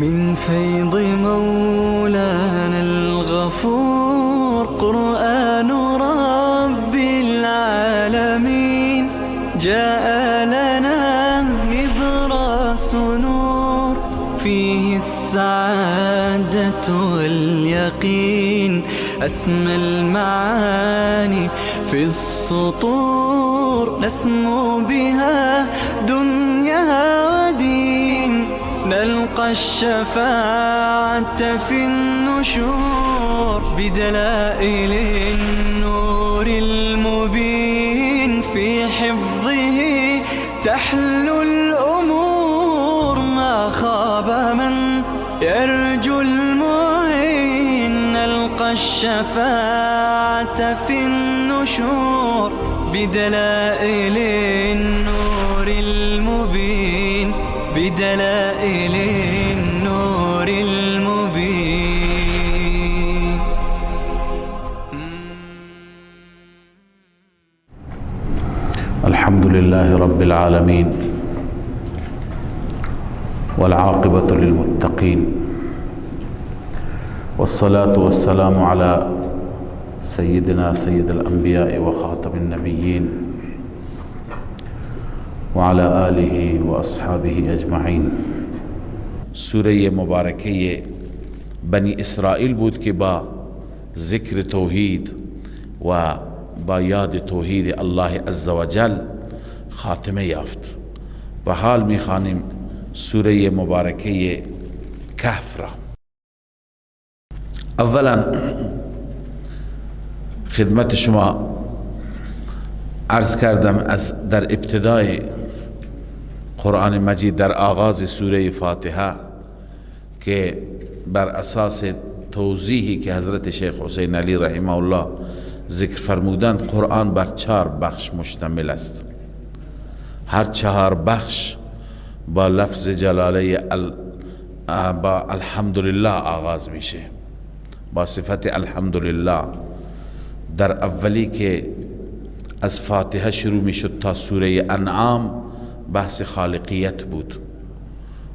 من فيض مولانا الغفور. قرآن رب العالمين جاء لنا نبراس نور، فيه السعادة واليقين، أسمى المعاني في السطور، نسمو بها دنيا ودين، نلقى الشفاعة في النشور، بدلائل النور المبين، في حفظه تحلو الأمور، ما خاب من يرجو المعين، نلقى الشفاعة في النشور، بدلائل النور المبين، بدلائل النور المبين. الحمد لله رب العالمين، والعاقبة للمتقين، والصلاة والسلام على سيدنا سيد الأنبياء وخاتم النبيين وعلى آله وأصحابه اجمعین. سوره مبارکه بنی اسرائیل بود که با ذکر توحید و با یاد توحید الله عزوجل خاتمه یافت. و حال میخوانیم سوره مبارکه کهف را. اولا خدمت شما عرض کردم از در ابتدای قرآن مجید در آغاز سوره فاتحه که بر اساس توضیحی که حضرت شیخ حسین علی رحمه الله ذکر فرمودند، قرآن بر 4 بخش مشتمل است. هر 4 بخش با لفظ جلاله با الحمدلله آغاز میشه، با صفت الحمدلله. در اولی که از فاتحه شروع میشد تا سوره انعام بحث خالقیت بود،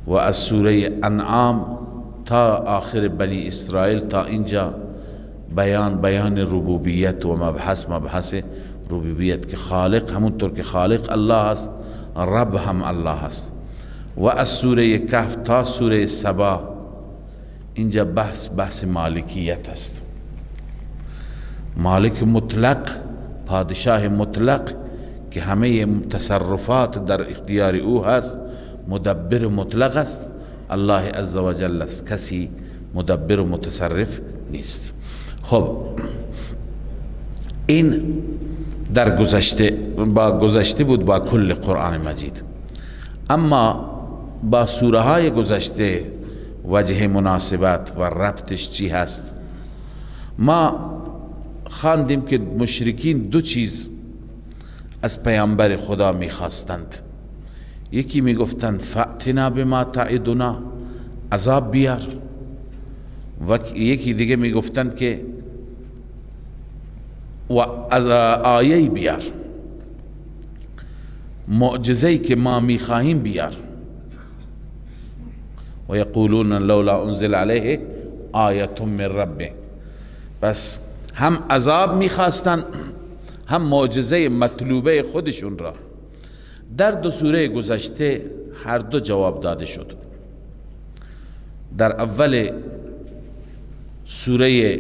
و از سوره انعام تا آخر بنی اسرائیل تا اینجا بیان ربوبیت و مبحث ربوبیت که خالق همونطور که خالق الله است، رب هم الله است. و از سوره کهف تا سوره سبا اینجا بحث مالکیت است. مالک مطلق، پادشاه مطلق که همه تصرفات در اختیار او هست، مدبر مطلق است، الله عزوجل است، کسی مدبر و متصرف نیست. خب این در گذشته با گذشته بود با کل قرآن مجید. اما با سوره های گذشته وجه مناسبت و ربطش چی هست؟ ما خواندیم که مشرکین 2 چیز از پیامبر خدا میخواستند. یکی میگفتند فأتنا بما تعدنا، عذاب بیار، و یکی دیگه میگفتند که و از آیه بیار، معجزه‌ای که ما میخواهیم بیار. و یقولون لولا انزل علیه آیة من ربه. پس هم عذاب میخواستند، هم معجزه مطلوبه خودشون را. در 2 سوره گذشته هر دو جواب داده شد. در اول سوره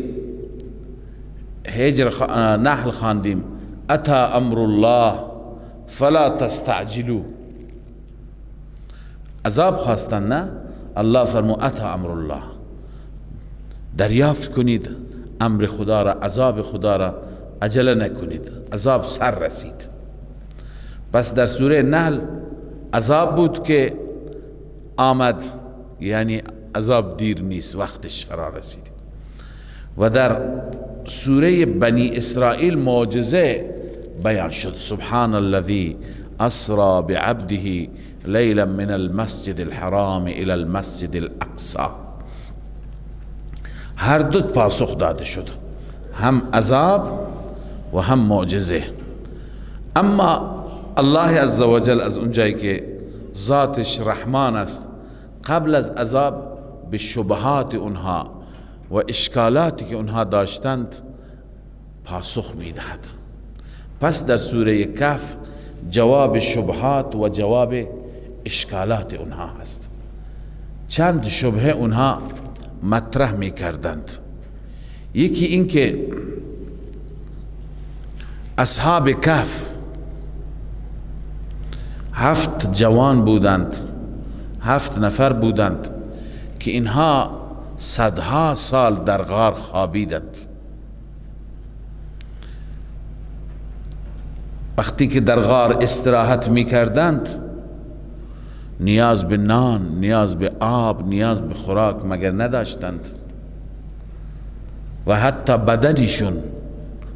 هجر نحل خواندیم اتا امر الله فلا تستعجلوا، عذاب خواستن نه، الله فرمود اتا امر الله، دریافت کنید امر خدا را، عذاب خدا را عجله نکنید، عذاب سر رسید. پس در سوره نحل عذاب بود که آمد، یعنی عذاب دیر نیست، وقتش فرا رسید. و در سوره بنی اسرائیل معجزه بیان شد، سبحان الذي اسرا بعبده لیلا من المسجد الحرام الى المسجد الاقصى. هر دو پاسخ داده شد، هم عذاب و هم معجزه. اما الله عزوجل از اونجایی که ذاتش رحمان است، قبل از عذاب به شبهات اونها و اشکالاتی که اونها داشتند پاسخ میدهد. پس در سوره کهف جواب شبهات و جواب اشکالات اونها هست. چند شبهه اونها مطرح میکردند. یکی این که اصحاب کهف 7 جوان بودند، 7 نفر بودند که اینها صدها سال در غار خوابیدند. وقتی که در غار استراحت میکردند نیاز به نان، نیاز به آب، نیاز به خوراک مگر نداشتند و حتی بدنشون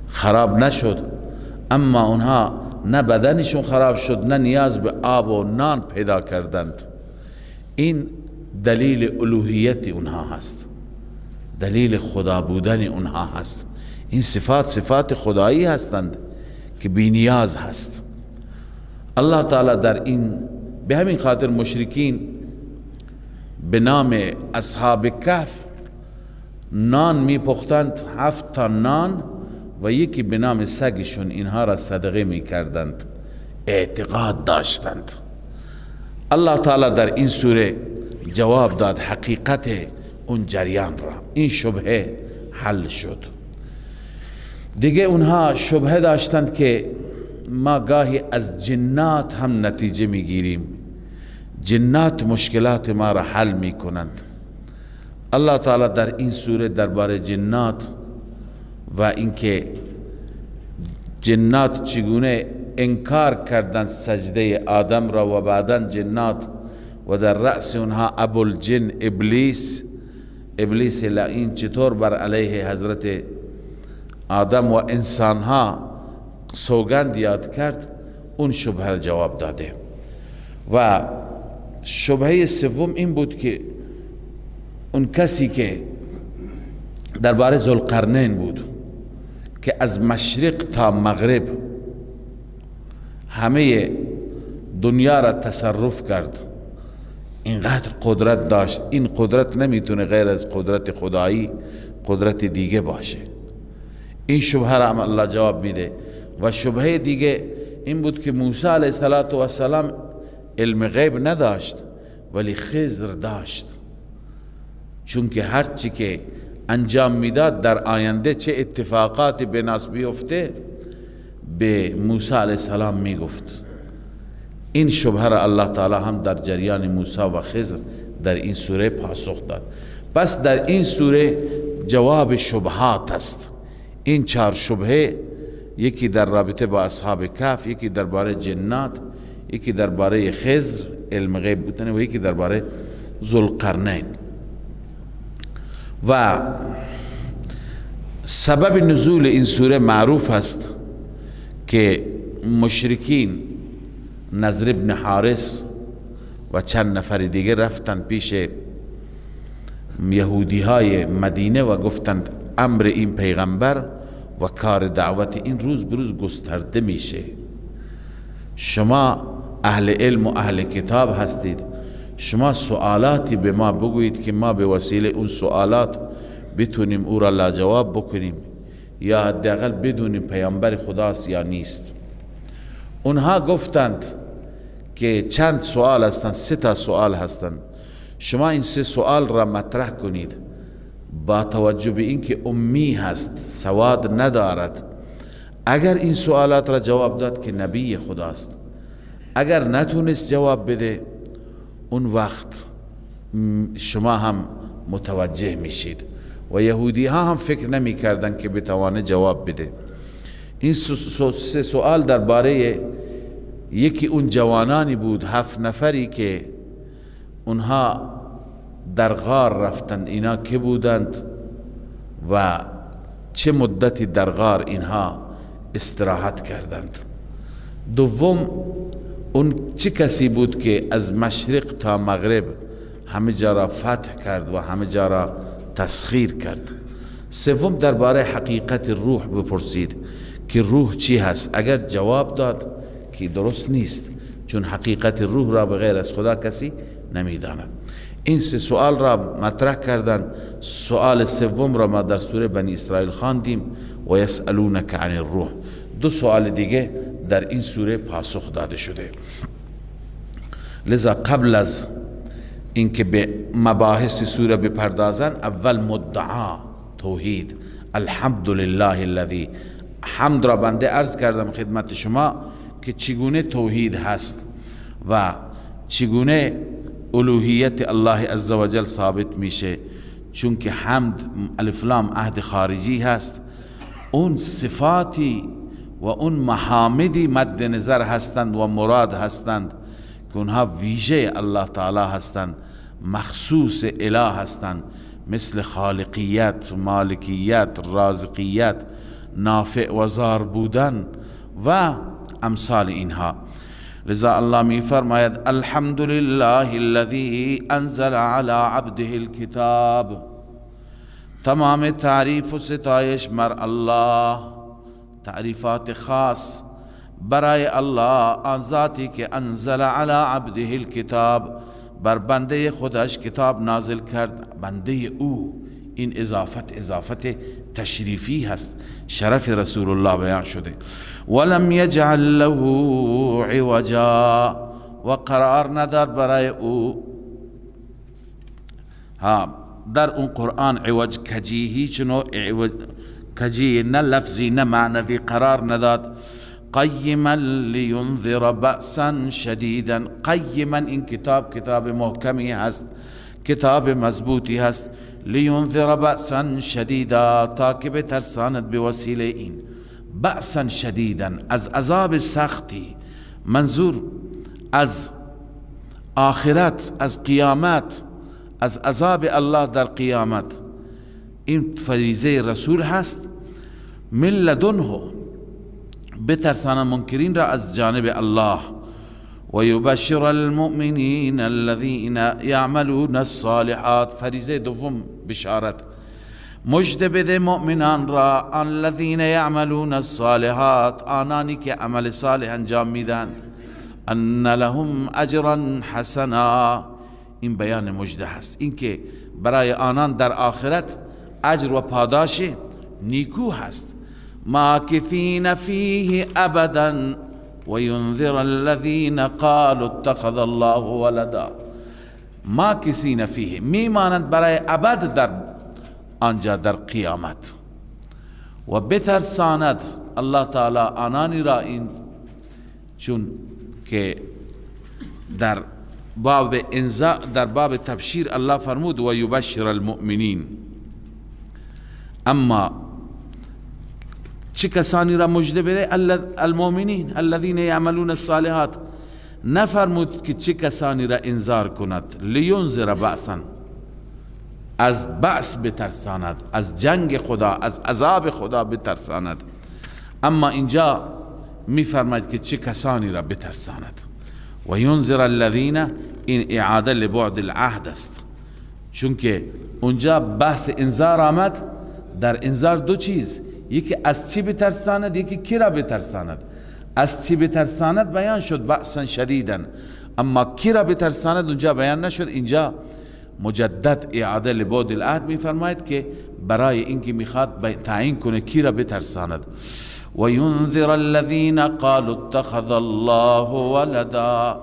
خراب نشد. اما اونها نه بدنشون خراب شد، نه نیاز به آب و نان پیدا کردند. این دلیل الوهیت اونها هست، دلیل خدا بودن اونها هست. این صفات صفات خدایی هستند که بی نیاز هست. الله تعالی در این، به همین خاطر مشرکین به نام اصحاب کهف نان می پختند، 7 تا نان و یکی به نام سگشون، اینها را صدقه می کردند، اعتقاد داشتند. الله تعالی در این سوره جواب داد حقیقت اون جریان را. این شبهه حل شد. دیگه اونها شبهه داشتند که ما گاهی از جنات هم نتیجه میگیریم، جنات مشکلات ما را حل میکنند. الله تعالی در این سوره درباره جنات و اینکه جنات چگونه انکار کردند سجده آدم را و بعدا جنات و در رأس اونها ابوالجن ابلیس، ابلیس لعین چطور بر علیه حضرت آدم و انسانها سوگند یاد کرد، اون شبهه جواب داده. و شبهه سوم این بود که اون کسی که درباره ذوالقرنین بود که از مشرق تا مغرب همه دنیا را تصرف کرد، اینقدر قدرت داشت، این قدرت نمیتونه غیر از قدرت خدایی قدرت دیگه باشه. این شبهه را هم الله جواب میده. و شبهه دیگه این بود که موسی علیه السلام علم غیب نداشت ولی خضر داشت، چون که هرچی که انجام میداد در آینده چه اتفاقاتی به ناس بیفته به موسی علیه السلام میگفت. این شبهه را الله تعالی هم در جریان موسی و خضر در این سوره پاسخ داد. پس در این سوره جواب شبهات است. این 4 شبهه، یکی در رابطه با اصحاب کهف، یکی درباره جنات، یکی درباره خضر علم غیب بودن و یکی درباره ذوالقرنین. و سبب نزول این سوره معروف است که مشرکین نضر ابن حارث و چند نفر دیگه رفتن پیش یهودی های مدینه و گفتند امر این پیغمبر و کار دعوت این روز بروز گسترده میشه، شما اهل علم و اهل کتاب هستید، شما سوالاتی به ما بگویید که ما به وسیله اون سوالات بتونیم او را لاجواب بکنیم یا حداقل بدونیم پیامبر خداست یا نیست. اونها گفتند که چند سوال هستند، 3 تا سوال هستند، شما این 3 سوال را مطرح کنید با توجه به اینکه امی هست، سواد ندارد، اگر این سوالات را جواب داد که نبی خداست، اگر نتونست جواب بده اون وقت شما هم متوجه میشید. و یهودی ها هم فکر نمی کردن که بتوانه جواب بده. این 3 سوال درباره یکی اون جوانانی بود، 7 نفری که اونها در غار رفتند، اینا که بودند و چه مدتی در غار اینها استراحت کردند. دوم اون چه کسی بود که از مشرق تا مغرب همه جا را فتح کرد و همه جا را تسخیر کرد. سوم درباره حقیقت روح بپرسید که روح چی هست، اگر جواب داد که درست نیست، چون حقیقت روح را بغیر از خدا کسی نمیداند. این سه سوال را مطرح کردند. سوال سوم را ما در سوره بنی اسرائیل خواندیم، و یسألونک عن الروح. دو سوال دیگه در این سوره پاسخ داده شده. لذا قبل از اینکه به مباحث سوره بپردازند، اول مدعا توحید، الحمدلله الذی. حمد را بنده عرض کردم خدمت شما که چگونه توحید هست و چگونه الوهیت الله عزوجل ثابت میشه، چون که حمد الف لام عهد خارجی هست، اون صفاتی و اون محامدی مد نظر هستند و مراد هستند که اونها ویژه الله تعالی هستند، مخصوص اله هستند، مثل خالقیت، مالکیت، رازقیت، نافع و زار بودن و امثال اینها. لذا الله می فرماید الحمدلله الذی انزل علی عبده الكتاب. تمام تعریف و ستایش مر الله، تعریفات خاص برای الله، آن ذاتی که انزل علی عبده الكتاب، بر بنده خودش کتاب نازل کرد، بنده او. این اضافت اضافت تشریفی هست، شرف رسول الله بیان شده. ولم یجعل له عوجا، و قرار نداد برای او، ها در اون قرآن عوج کجی، هیچ نوع عوج کجی نه لفظی نه معنوی قرار نداد. قیما لینذر بأسا شدیدا، قیما این کتاب کتاب محکمی هست، کتاب مضبوطی هست. لینذر بأسا شدیدا، تا که بترساند به وسیله این، بأسا شدیدا از عذاب سختی، منظور از آخرت، از قیامت، از عذاب الله در قیامت. این فریضه رسول هست. من لدنه، بترساند منکرین را از جانب الله. و یبشر المؤمنین الذین یعملون الصالحات، فریضه دوم بشارت، مژده بده مؤمنان را، الذین یعملون الصالحات، آنانی که عمل صالح انجام میدن، ان لهم اجرا حسنا. این بیان مژده هست، این که برای آنان در آخرت اجر و پاداش نیکو هست. ماکثین فیه ابدا وینذر الذین قالوا اتخذ الله ولدا. ماکثین فیه، میمانند برای ابد در آنجا در قیامت. و بترساند الله تعالی آنانی را، این چون که در باب انذار، در باب تبشیر الله فرمود و یبشر المؤمنین. اما چه کسانی را مژده بده؟ المؤمنین الذین یعملون الصالحات. نفرمود که چه کسانی را انذار کند، لینذر بأسا، از بأس بترساند، از جنگ خدا، از عذاب خدا بترساند. اما اینجا میفرماید که چه کسانی را بترساند. و ینذر الذین، این اعاده لبعد العهد است، چون که اونجا بحث انذار آمد. در انذار دو چیز، یکی از چی بترساند، یکی کی را بترساند. از چی بترساند بیان شد بأسا شدیدا، اما کی را بترساند اونجا بیان نشد. اینجا مجدد اعاده لبعد العهد میفرماید که برای اینکه میخواد تعیین کنه کی را بترساند. و ینذر الذین قالوا اتخذ الله ولدا،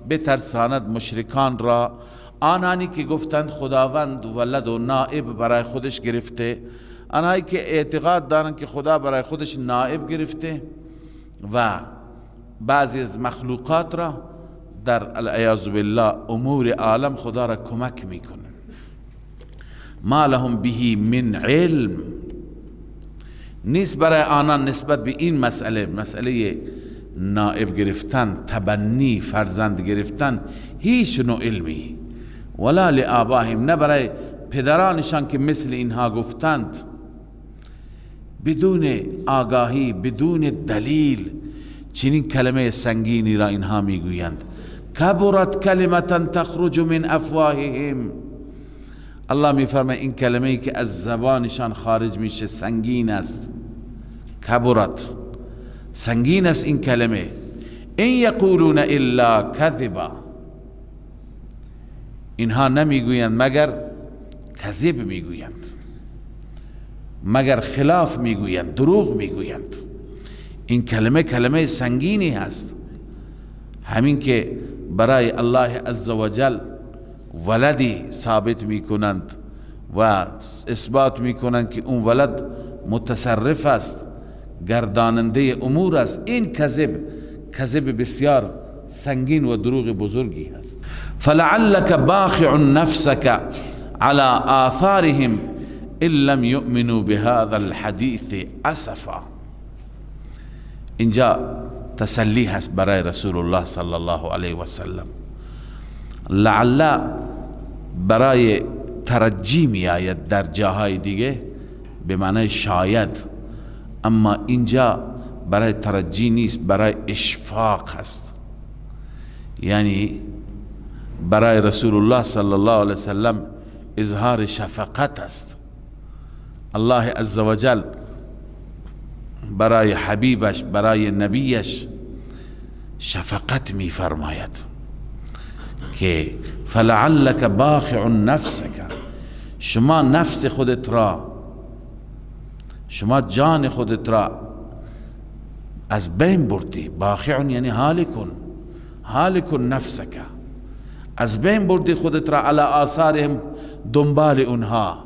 بترساند مشرکان را، آنانی که گفتند خداوند ولد و نائب برای خودش گرفته، آنهایی که اعتقاد دارند که خدا برای خودش نائب گرفته و بعضی از مخلوقات را در العیاذ بالله امور عالم خدا را کمک میکنه. ما لهم به من علم، نیست برای آنان نسبت به این مسئله، مسئله نائب گرفتن، تبنی، فرزند گرفتن، هیچ نوع علمی، ولا لآباهم، نه برای پدرانشان که مثل اینها گفتند، بدون آگاهی، بدون دلیل چنین کلمه سنگینی را اینها میگویند. کبرت کلمة تخرج من افواههم، الله میفرماید این کلمه ای که از زبانشان خارج میشه سنگین است. کبرت، سنگین است این کلمه. این یقولون الا کذبا، اینها نمیگویند مگر کذب میگویند، مگر خلاف میگویند، دروغ میگویند. این کلمه کلمه سنگینی هست. همین که برای الله عزوجل ولدی ثابت میکنند و اثبات میکنند که اون ولد متصرف است، گرداننده امور است، این کذب کذب بسیار سنگین و دروغ بزرگی هست. فلعلك باخع نفسك على آثارهم ان لم يؤمنوا بهذا الحديث اسفا. اینجا تسلی هست برای رسول الله صلی الله علیه و سلم. لعل برای ترجی می آید در جاهای دیگه به معنای شاید، اما اینجا برای ترجی نیست، برای اشفاق هست. یعنی برای رسول الله صلی الله علیه وسلم اظهار شفقت است. الله عزوجل برای حبیبش، برای نبیش شفقت می فرماید که فلعلک باخع نفسک، شما نفس خودت را، شما جان خودت را از بین بردی. باخع یعنی هالکن، هالکن نفسک، از بین بردی خودت را، علی آثارهم، دنبال اونها.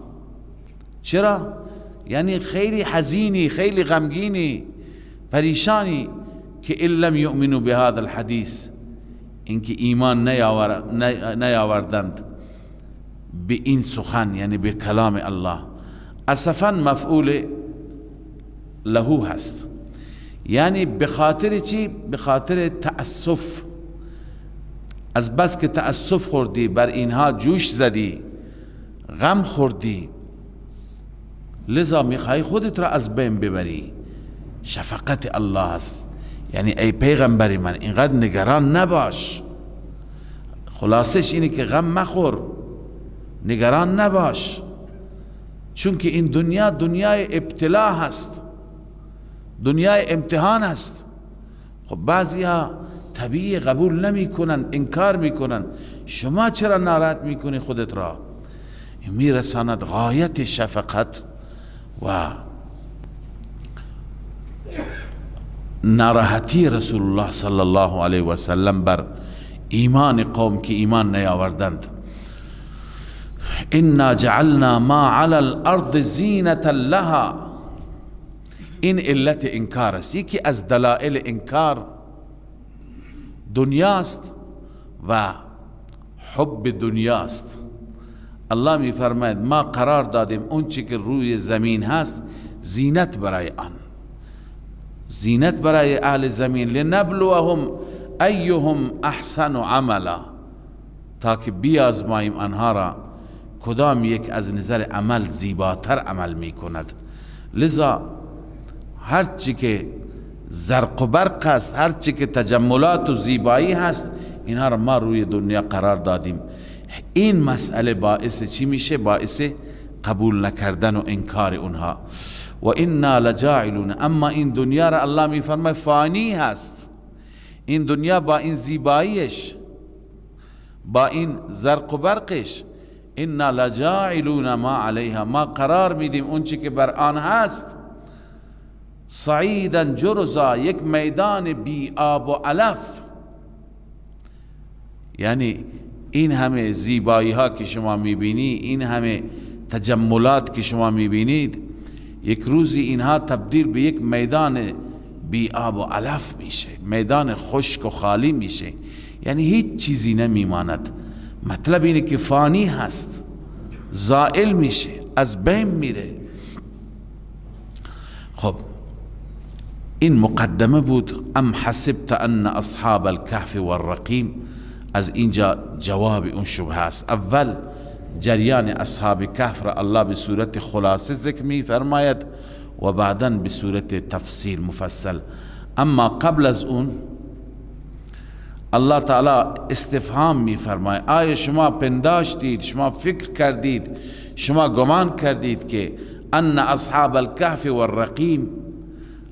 چرا؟ یعنی خیلی حزینی، خیلی غمگینی، پریشانی که ان لم یؤمنوا بهذا الحدیث، اینکه ایمان نیاوردند به این سخن، یعنی به کلام الله. اسفا مفعول له هست، یعنی به خاطر چی؟ به خاطر تأسف، از بس که تأسف خوردی، بر اینها جوش زدی، غم خوردی، لذا میخوای خودت را از بین ببری. شفقت الله است، یعنی ای پیغمبر من اینقدر نگران نباش. خلاصش اینه که غم مخور، نگران نباش، چون که این دنیا دنیای ابتلا هست، دنیای امتحان هست. خب بعضی ها طبیعی قبول نمی کنن، انکار می کنن. شما چرا ناراحت می کنی خودت را؟ میرساند غایت شفقت و ناراحتی رسول الله صلی الله علیه و سلم بر ایمان قوم که ایمان نیاوردند. انا جعلنا ما علی الارض زینة لها. این علت انکار است. یکی از دلائل انکار دنیاست و حب دنیاست. الله می فرماید ما قرار دادیم اون چی که روی زمین هست زینت برای آن، زینت برای اهل زمین، لنبلوهم ایهم احسن عملا، تا که بیازماییم آنها را کدام یک از نظر عمل زیباتر عمل می کند. لذا هرچی که زرق و برق است، هرچی که تجملات و زیبایی هست، اینها را ما روی دنیا قرار دادیم. این مسئله باعث چی میشه؟ باعث قبول نکردن و انکار اونها. و انا لجاعلون، اما این دنیا را الله میفرماید فانی هست. این دنیا با این زیباییش، با این زرق و برقش، انا لجاعلون ما علیها، ما قرار میدیم اون چی که بر آن هست، صعیدا جرزا، یک میدان بی آب و علف. یعنی این همه زیبایی ها که شما میبینی، این همه تجملات که شما میبینید، یک روزی اینها تبدیل به یک میدان بی آب و علف میشه، میدان خشک و خالی میشه، یعنی هیچ چیزی نمیماند. مطلب اینه که فانی هست، زائل میشه، از بین میره. خب این مقدمه بود. ام حسبت ان اصحاب الکهف والرقیم، از اینجا جواب اون شبهه است. اول جریان اصحاب کهف را الله به صورت خلاصه ذکر می فرماید و بعدا به صورت تفصیل مفصل. اما قبل از اون الله تعالی استفهام می فرماید، آیا شما پنداشتید، شما فکر کردید، شما گمان کردید که ان اصحاب الکهف والرقیم،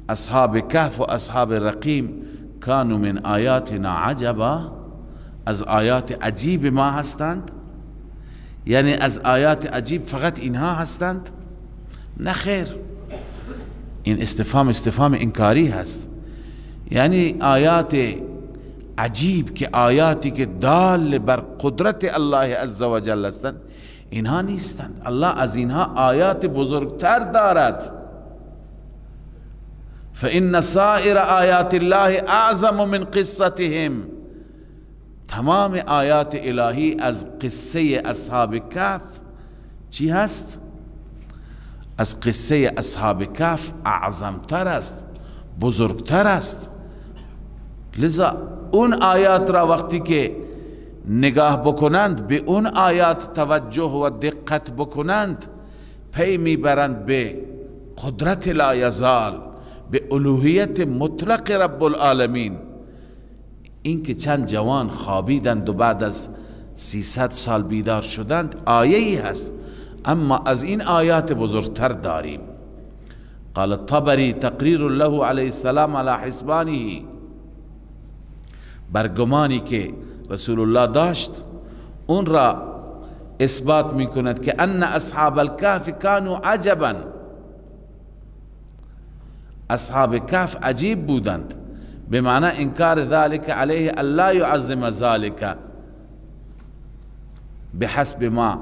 اصحاب کهف و اصحاب رقیم، کانوا من آیاتنا عجبا، از آیات عجیب ما هستند؟ یعنی از آیات عجیب فقط اینها هستند؟ نه خیر، این استفهام استفهام انکاری هست. یعنی آیات عجیب که آیاتی که دال بر قدرت الله عزوجل هستند اینها نیستند. الله از اینها آیات بزرگتر دارد. فإن سائر آیات الله اعظم من قصتهم، تمام آیات الهی از قصه اصحاب کهف چی هست؟ از قصه اصحاب کهف اعظمتر است، بزرگتر است. لذا اون آیات را وقتی که نگاه بکنند، به اون آیات توجه و دقت بکنند، پی میبرند به قدرت لا یزال، به الوهیت مطلق رب العالمین. این که چند جوان خوابیدند و بعد از 300 سال بیدار شدند آیه ای هست، اما از این آیات بزرگتر داریم. قال الطبری تقریر له علیه السلام علی حسبانه، برگمانی که رسول الله داشت اون را اثبات میکند که ان اصحاب الکهف کانوا عجبا، اصحاب کهف عجیب بودند، بمعنى انکار ذلك علیه الا يعظم ذلك بحسب ما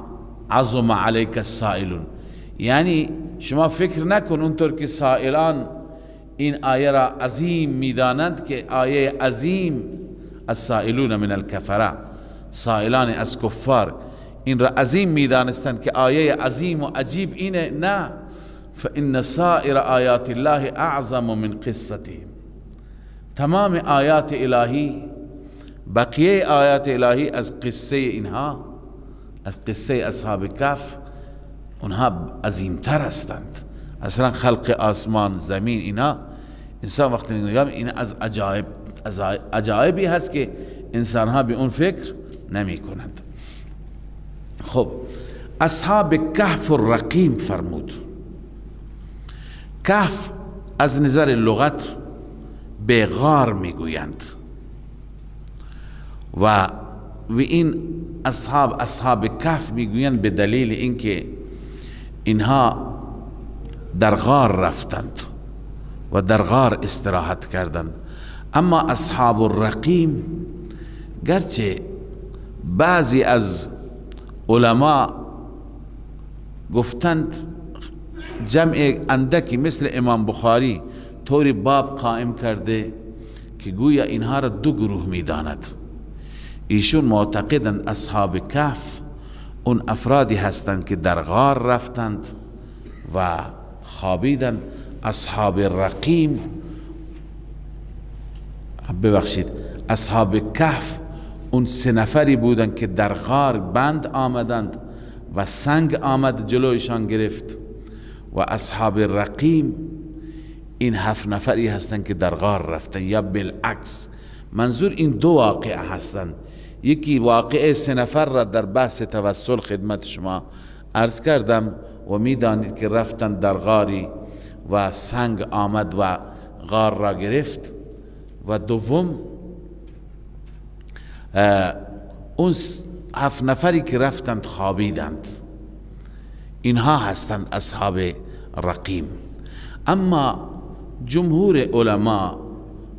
عظم علیک السائلون. یعنی شما فکر نکن اونطور که سائلان این آیه را عظیم میدانند که آیه عظیم السائلون من الکفره، سائلان از کفار این را عظیم میدانستند که آیه عظیم و عجیب اینه. نه، فإن سائر آیات الله اعظم من قصتهم، تمام آیات الهی، بقیه آیات الهی از قصه اینها، از قصه اصحاب کهف اونها عظیمتر هستند. اصلا خلق آسمان زمین اینا، انسان وقتی نگاه این از عجایب، از عجایبی هست که انسان ها به اون فکر نمی کنند. خب اصحاب کهف الرقیم فرمود. کهف از نظر لغت به غار میگویند و این اصحاب اصحاب کهف میگویند به دلیل اینکه اینها در غار رفتند و در غار استراحت کردند. اما اصحاب الرقیم گرچه بعضی از علما گفتند جمع اندکی مثل امام بخاری طوری باب قائم کرده که گویا اینها را دو گروه میداند. ایشون معتقدند اصحاب کهف اون افرادی هستند که در غار رفتند و خوابیدند. اصحاب رقیم، ببخشید، اصحاب کهف اون سه نفری بودند که در غار بند آمدند و سنگ آمد جلویشان گرفت، و اصحاب رقیم این 7 نفری هستند که در غار رفتن، یا بالعکس. منظور این دو واقعه هستند. یکی واقعه 3 نفر را در بحث توسل خدمت شما عرض کردم و میدانید که رفتن در غاری و سنگ آمد و غار را گرفت، و دوم اون 7 نفری که رفتند خوابیدند، اینها هستند اصحاب رقیم. اما جمهور علما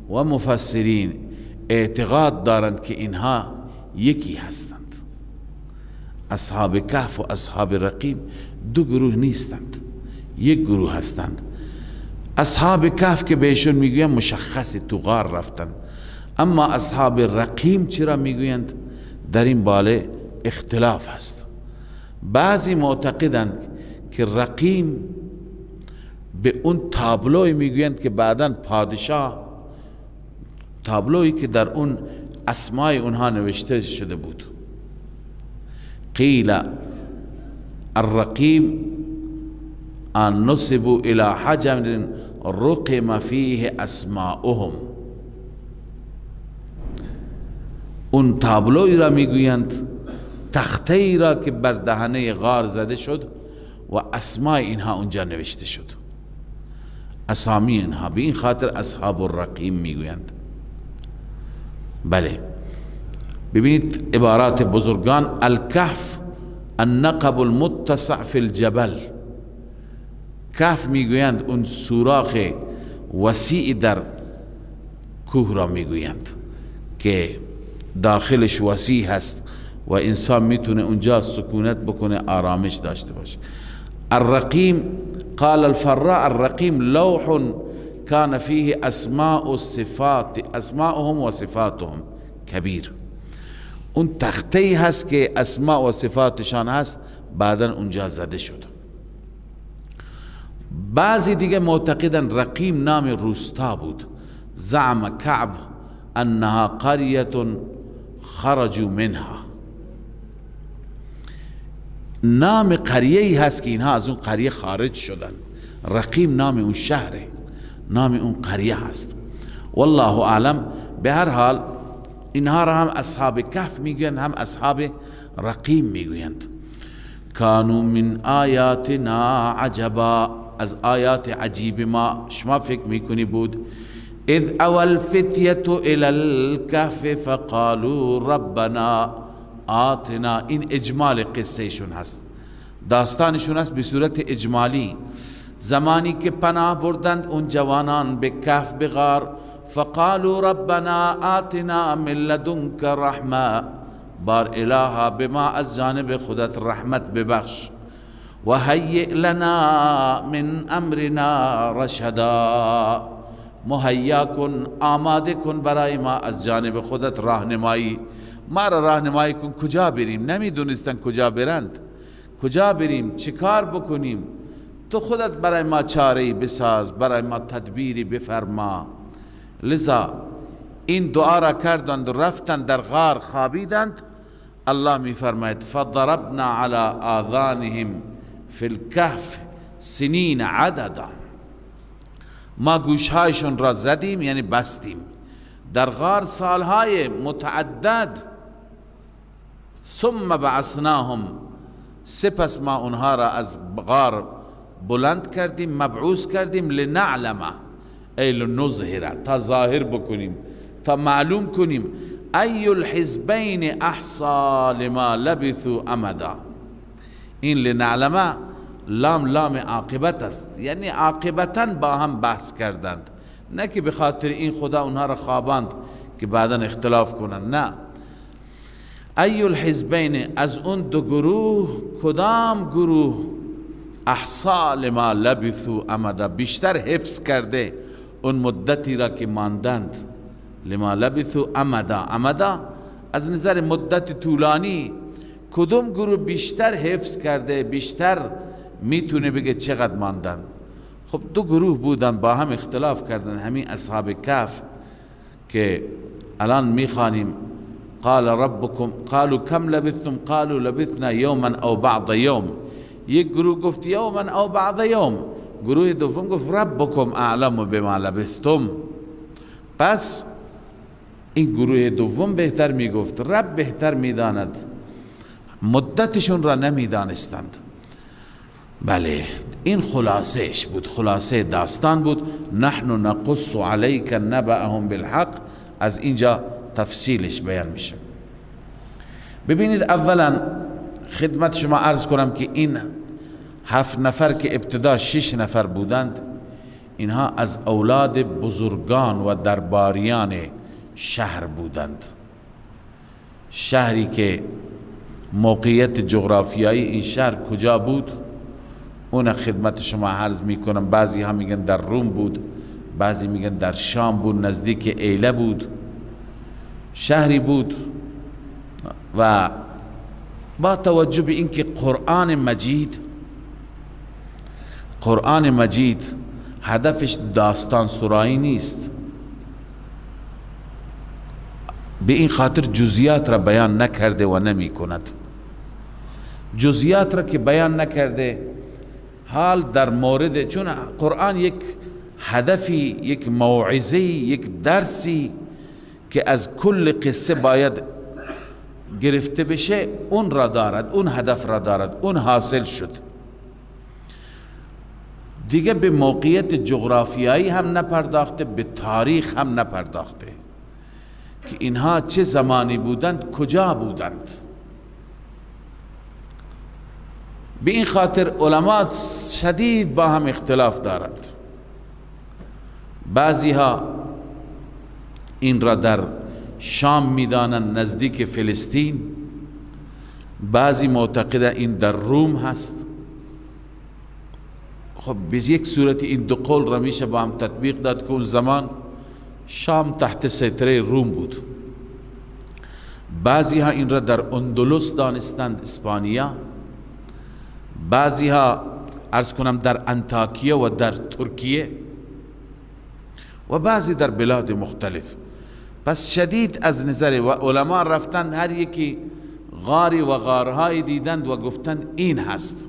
و مفسرین اعتقاد دارند که اینها یکی هستند. اصحاب کهف و اصحاب رقیم دو گروه نیستند، یک گروه هستند. اصحاب کهف که بهشون میگویند مشخص تو غار رفتند، اما اصحاب رقیم چرا میگویند؟ در این باله اختلاف هست. بعضی معتقدند که رقیم به اون تابلوی میگویند که بعداً پادشاه، تابلویی که در اون اسمای اونها نوشته شده بود. قیل الرقیم ان نصبوا الى حجر رقم فیه اسماؤهم، اون تابلوی را میگویند، تخته ای را که بر دهنه غار زده شد و اسمای اینها اونجا نوشته شد، اسامی اینها، به این خاطر اصحاب الرقیم میگویند. بله، ببینید عبارات بزرگان. الکهف النقب المتسع فی الجبل. کهف میگویند اون سوراخ وسیع در کوه را میگویند که داخلش وسیع هست و انسان میتونه اونجا سکونت بکنه، آرامش داشته باشه. الرقیم، قال الفراء الرقیم لوح كان فيه اسماء الصفات، اسماءهم و صفاتهم کبیر. اون تخته هست که اسماء و صفاتشان هست، بعدا اونجا زده شد. بعضی دیگه معتقدن رقیم نام روستا بود. زعم کعب انها قریه خرجوا منها، نام قریه هست که اینها از اون قریه خارج شدن. رقیم نام اون شهره، نام اون قریه هست. والله اعلم. به هر حال اینها را هم اصحاب کهف میگویند، هم اصحاب رقیم میگویند. کانوا من آیاتنا عجبا، از آیات عجیب ما شما فکر میکنی بود. اذ اوى الفتیة الى الكهف فقالوا ربنا آتنا. این اجمال قصه شون هست، داستانشون هست به صورت اجمالی. زمانی که پناه بردند اون جوانان به کهف، به غار، فقالوا ربنا آتنا من لدنک رحمه، بار الها به ما از جانب خودت رحمت ببخش، و هیئ لنا من امرنا رشدا، مهیا کن، آماده کن برای ما از جانب خودت راهنمایی، ما را راهنمایی کن کجا بریم. نمیدونستن کجا برند، کجا بریم، چه کار بکنیم، تو خودت برای ما چاره‌ای بساز، برای ما تدبیری بفرما. لذا این دعا را کردند و رفتند در غار خوابیدند. الله می فرماید فضربنا على آذانهم فی الکهف سنین عددا، ما گوشهایشون را زدیم، یعنی بستیم در غار سالهای متعدد. ثم بعثناهم، سپس ما اونها را از غار بلند کردیم، مبعوث کردیم، لنعلم ای لنظهر، تا ظاهر بکنیم، تا معلوم کنیم، ای الحزبین احصا لما لبثوا امدا. این لنعلم لام لام عاقبت است، یعنی عاقبتا با هم بحث کردند، نه که به خاطر این خدا اونها را خواباند که بعدا اختلاف کنند، نه. ای الحزبین، از اون دو گروه کدام گروه احصا لما لبثوا امدا، بیشتر حفظ کرده اون مدتی را که ماندند. لما لبثوا امدا، امدا از نظر مدت طولانی کدوم گروه بیشتر حفظ کرده، بیشتر میتونه بگه چقدر ماندن. خب دو گروه بودن با هم اختلاف کردن، همین اصحاب کهف که الان میخوانیم قال ربکم قالوا کم لبثتم قالوا لبثنا یوما او بعض یوم. یک گروه گفت یوما او بعض یوم، گروه دوم گفت ربکم اعلم بما لبثتم. پس این گروه دوم بهتر میگفت، رب بهتر میداند، مدتشون را نمیدانستند. بله این خلاصهش بود، خلاصه داستان بود. نحن نقص علیک نبأهم بالحق، از اینجا تفصیلش بیان میشه. ببینید اولا خدمت شما عرض کنم که این 7 نفر که ابتدا 6 نفر بودند، اینها از اولاد بزرگان و درباریان شهر بودند. شهری که موقعیت جغرافیایی این شهر کجا بود اون خدمت شما عرض میکنم. بعضی ها میگن در روم بود، بعضی میگن در شام بود، نزدیک ایله بود، شهری بود. و با توجه به اینکه قرآن مجید هدفش داستان سرایی نیست، به این خاطر جزئیات را بیان نکرده و نمی کند. جزئیات را که بیان نکرده، حال در مورد، چون قرآن یک هدفی، یک موعظه، یک درسی که از کل قصه باید گرفته بشه اون را دارد، اون هدف را دارد، اون حاصل شد. دیگه به موقعیت جغرافیایی هم نپرداخته، به تاریخ هم نپرداخته که اینها چه زمانی بودند، کجا بودند. به این خاطر علما شدید با هم اختلاف دارند. بعضی ها این را در شام میدانند، نزدیک فلسطین. بعضی معتقد این در روم هست. خب به یک صورت این دو قول را میشه با هم تطبیق داد که اون زمان شام تحت سیطره روم بود. بعضی ها این را در اندلس دانستند، اسپانیا. بعضی ها عرض کنم در انطاکیه و در ترکیه و بعضی در بلاد مختلف. پس شدید از نظر و علما رفتند هر یکی غاری و غارهای دیدند و گفتند این هست.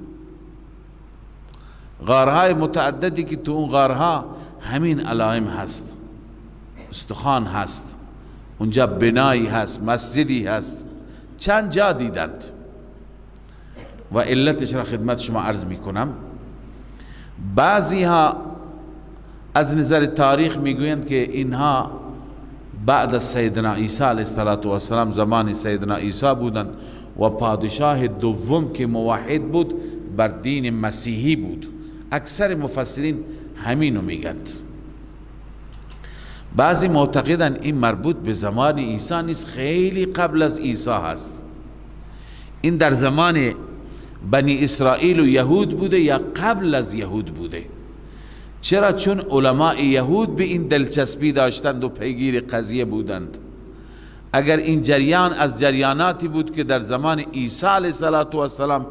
غارهای متعددی که تو اون غارها همین علائم هست، استخوان هست، اونجا بنایی هست، مسجدی هست، چند جا دیدند. و علتش را خدمت شما عرض میکنم. بعضی ها از نظر تاریخ میگویند که اینها بعد از سیدنا عیسی علیه السلام، زمان سیدنا عیسی بودند و پادشاه دوم که موحد بود بر دین مسیحی بود. اکثر مفسرین همینو میگند. بعضی معتقدند این مربوط به زمان عیسی نیست، خیلی قبل از عیسی هست. این در زمان بنی اسرائیل و یهود بوده یا قبل از یهود بوده. چرا؟ چون علماء یهود به این دلچسپی داشتند و پیگیر قضیه بودند. اگر این جریان از جریاناتی بود که در زمان عیسی علیه السلام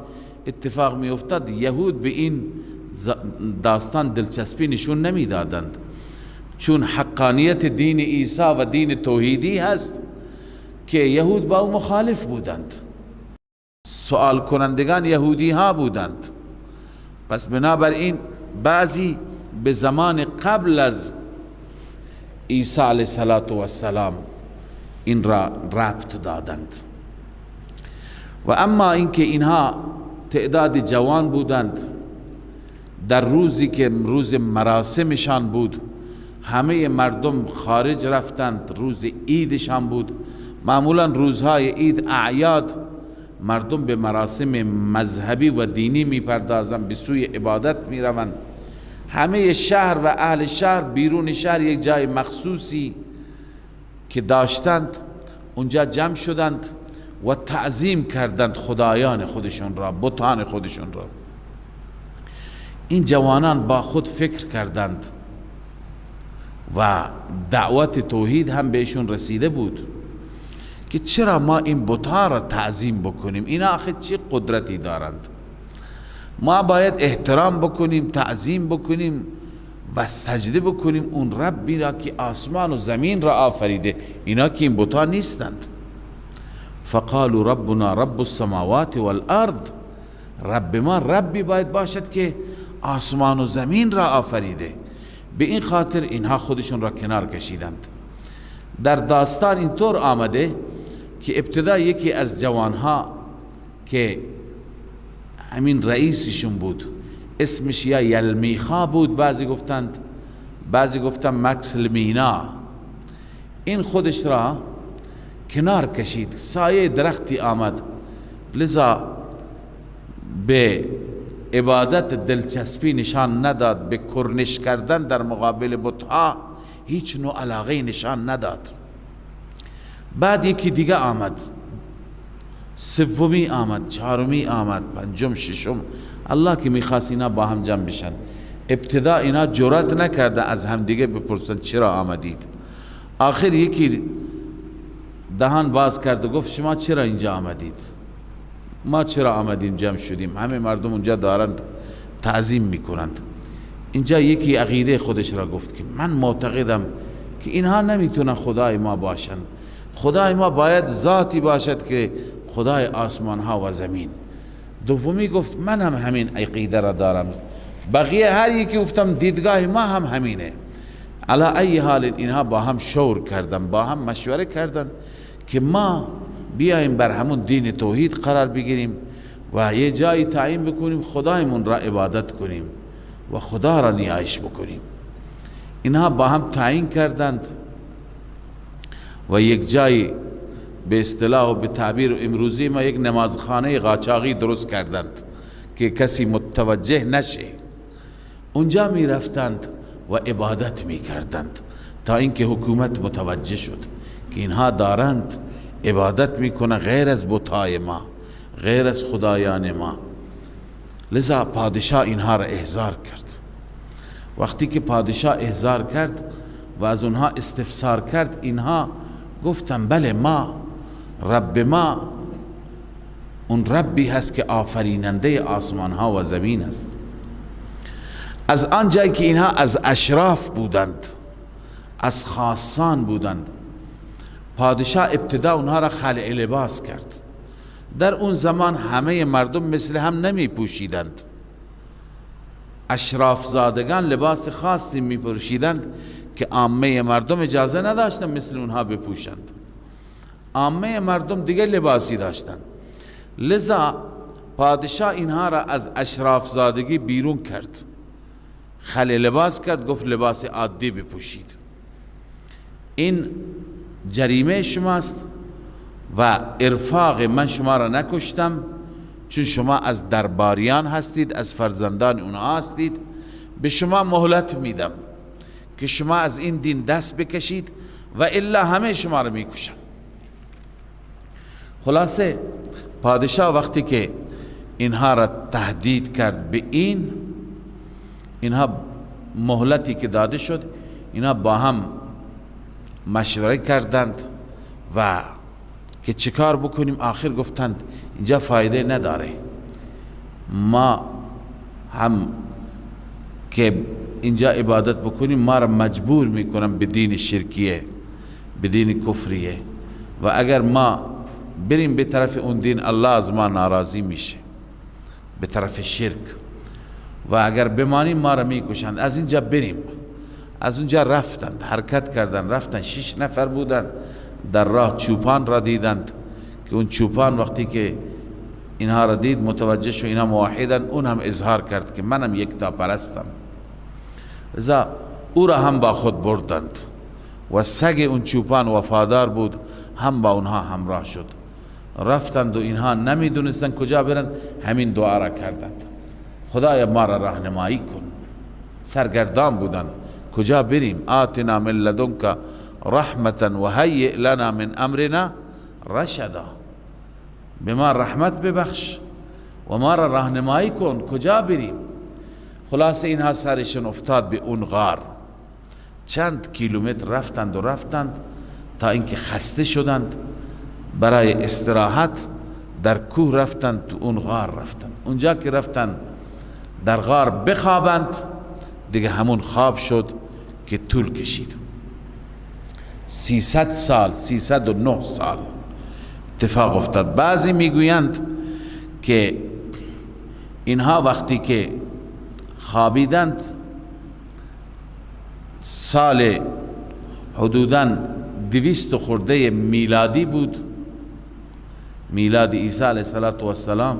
اتفاق می افتاد، یهود به این داستان دلچسپی نشون نمیدادند، چون حقانیت دین عیسی و دین توحیدی هست که یهود با او مخالف بودند، سوال کنندگان یهودی ها بودند. پس بنابراین بعضی به زمان قبل از عیسی علیه السلام این را ربط دادند. و اما اینکه اینها تعداد جوان بودند، در روزی که روز مراسمشان بود همه مردم خارج رفتند، روز عیدشان بود. معمولا روزهای عید، اعیاد، مردم به مراسم مذهبی و دینی میپردازند، به سوی عبادت میروند. همه شهر و اهل شهر بیرون شهر یک جای مخصوصی که داشتند اونجا جمع شدند و تعظیم کردند خدایان خودشون را، بتان خودشون را. این جوانان با خود فکر کردند و دعوت توحید هم بهشون رسیده بود که چرا ما این بت‌ها را تعظیم بکنیم، اینا آخه چه قدرتی دارند، ما باید احترام بکنیم، تعظیم بکنیم و سجده بکنیم اون ربی را که آسمان و زمین را آفریده، اینا که این بت‌ها نیستند. فقالوا ربنا رب السماوات والارض، رب ما ربی باید باشد که آسمان و زمین را آفریده. به این خاطر اینها خودشون را کنار کشیدند. در داستان اینطور آمده که ابتدا یکی از جوانها که همین رئیسشون بود، اسمش یا یلمیخا بود، بعضی گفتند، بعضی گفتند مکسلمینا، این خودش را کنار کشید، سایه درختی آمد، لذا به عبادت دلچسپی نشان نداد، به کرنش کردن در مقابل بتها هیچ نوع علاقه نشان نداد. بعد یکی دیگه آمد، سومی آمد، چهارمی آمد، پنجم، ششم. الله که میخواست اینا با هم جمع بشن، ابتدا اینا جرأت نکرده از هم دیگه بپرسن چرا آمدید. آخر یکی دهان باز کرد و گفت شما چرا اینجا آمدید؟ ما چرا آمدیم جمع شدیم؟ همه مردم اونجا دارند تعظیم میکنند. اینجا یکی عقیده خودش را گفت که من معتقدم که اینها نمیتونن خدای ما باشند، خدای ما باید ذاتی باشد که خدای آسمان ها و زمین. دومی گفت من هم همین عقیده را دارم. بقیه هر یکی گفتم دیدگاه ما هم همینه. علی ای حال اینها با هم شور کردن، با هم مشوره کردن که ما بیایم بر همون دین توحید قرار بگیریم و یه جایی تعیین بکنیم خدایمون را عبادت کنیم و خدا را نیایش بکنیم. اینها با هم تعیین کردند و یک جایی به اصطلاح و به تعبیر امروزی ما یک نمازخانه قاچاقی درست کردند که کسی متوجه نشه، اونجا می رفتند و عبادت می کردند تا اینکه حکومت متوجه شد که اینها دارند عبادت میکنن غیر از بتای ما، غیر از خدایان ما. لذا پادشاه اینها را احضار کرد. وقتی که پادشاه احضار کرد و از اونها استفسار کرد، اینها گفتن بله، ما رب ما اون ربی هست که آفریننده آسمان ها و زمین است. از آن جایی که اینها از اشراف بودند، از خاصان بودند، پادشاه ابتدا اونها را خلع لباس کرد. در اون زمان همه مردم مثل هم نمی پوشیدند، اشراف زادگان لباس خاصی می پوشیدند که عامه مردم اجازه نداشتند مثل اونها بپوشند. عامه مردم دیگه لباسی داشتند. لذا پادشاه اینها را از اشراف زادگی بیرون کرد، خلع لباس کرد، گفت لباس عادی بپوشید، این جریمه شماست و ارفاق من شما را نکشتم، چون شما از درباریان هستید، از فرزندان اونها هستید، به شما مهلت میدم که شما از این دین دست بکشید و الا همه شما را میکشم. خلاصه پادشاه وقتی که اینها را تهدید کرد به این، اینها مهلتی که داده شد، اینها با هم مشوره کردند و که چیکار بکنیم. آخر گفتند اینجا فایده نداره، ما هم که اینجا عبادت بکنیم ما را مجبور میکنن به دین شرکیه، به دین کفریه، و اگر ما بریم به طرف اون دین الله از ما ناراضی میشه، به طرف شرک، و اگر بمانیم ما را میکشند، از اینجا بریم. از اونجا رفتند، حرکت کردند، رفتند. 6 نفر بودند. در راه چوپان را دیدند که اون چوپان وقتی که اینها را دید متوجه شد اینها موحدند، اون هم اظهار کرد که منم یکتا پرستم. لذا او را هم با خود بردند و سگ اون چوپان وفادار بود، هم با اونها همراه شد. رفتند و اینها نمیدونستند کجا برند، همین دعا را کردند، خدایا ما را راهنمایی کن. سرگردان بودند، کجا بریم؟ آتنا من لدنک رحمتا و هیئ لنا من امرنا رشدا، به ما رحمت ببخش و ما را راهنمایی کن، کجا بریم؟ خلاصه اینها سرشون افتاد به اون غار. چند کیلومتر رفتند و رفتند تا اینکه خسته شدند، برای استراحت در کوه رفتند، تو اون غار رفتند. اونجا که رفتند در غار بخوابند، دیگه همون خواب شد که طول کشید. 300 سال، 309 سال اتفاق افتاد. بعضی میگویند که اینها وقتی که خوابیدند سال حدوداً 200 خورده میلادی بود، میلاد عیسی علیه السلام،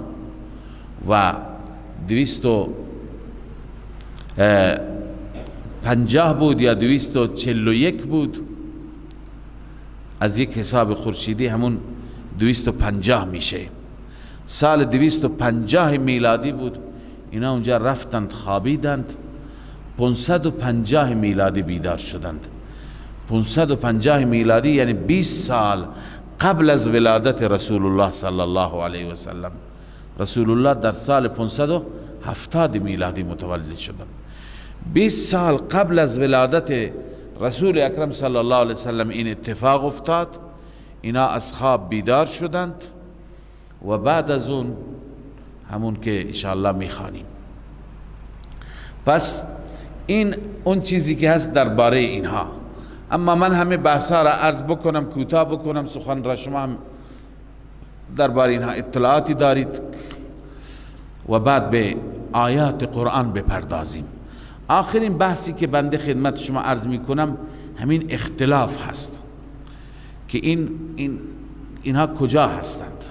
و 250 بود یا 241 بود، از یک حساب خورشیدی همون 250 میشه. سال 250 میلادی بود. اینا اونجا رفتند خوابیدند، 550 میلادی بیدار شدند. 550 میلادی یعنی 20 سال قبل از ولادت رسول الله صلی الله علیه و سلم. رسول الله در سال 570 میلادی متولد شدند. 20 سال قبل از ولادت رسول اکرم صلی الله علیه و سلم این اتفاق افتاد. اینا از خواب بیدار شدند و بعد از اون همون که انشاءالله میخوانیم. پس این اون چیزی که هست درباره اینها. اما من همه بحثا را عرض بکنم، کوتاه بکنم سخن را، شما هم درباره اینها اطلاعاتی دارید و بعد به آیات قرآن بپردازیم. آخرین بحثی که بنده خدمت شما عرض میکنم همین اختلاف هست که اینها کجا هستند.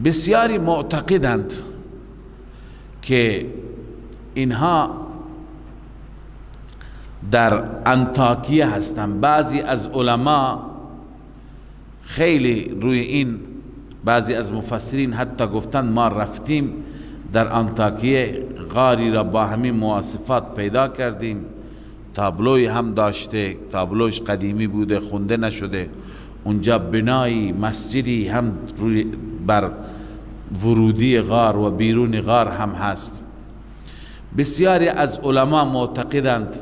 بسیاری معتقدند که اینها در انطاکیه هستند. بعضی از علما خیلی روی این، بعضی از مفسرین حتی گفتند ما رفتیم در انطاکیه غاری را با همین مواصفات پیدا کردیم، تابلوی هم داشته، تابلوش قدیمی بوده، خونده نشده. اونجا بنایی مسجدی هم روی بر ورودی غار و بیرون غار هم هست. بسیاری از علما معتقدند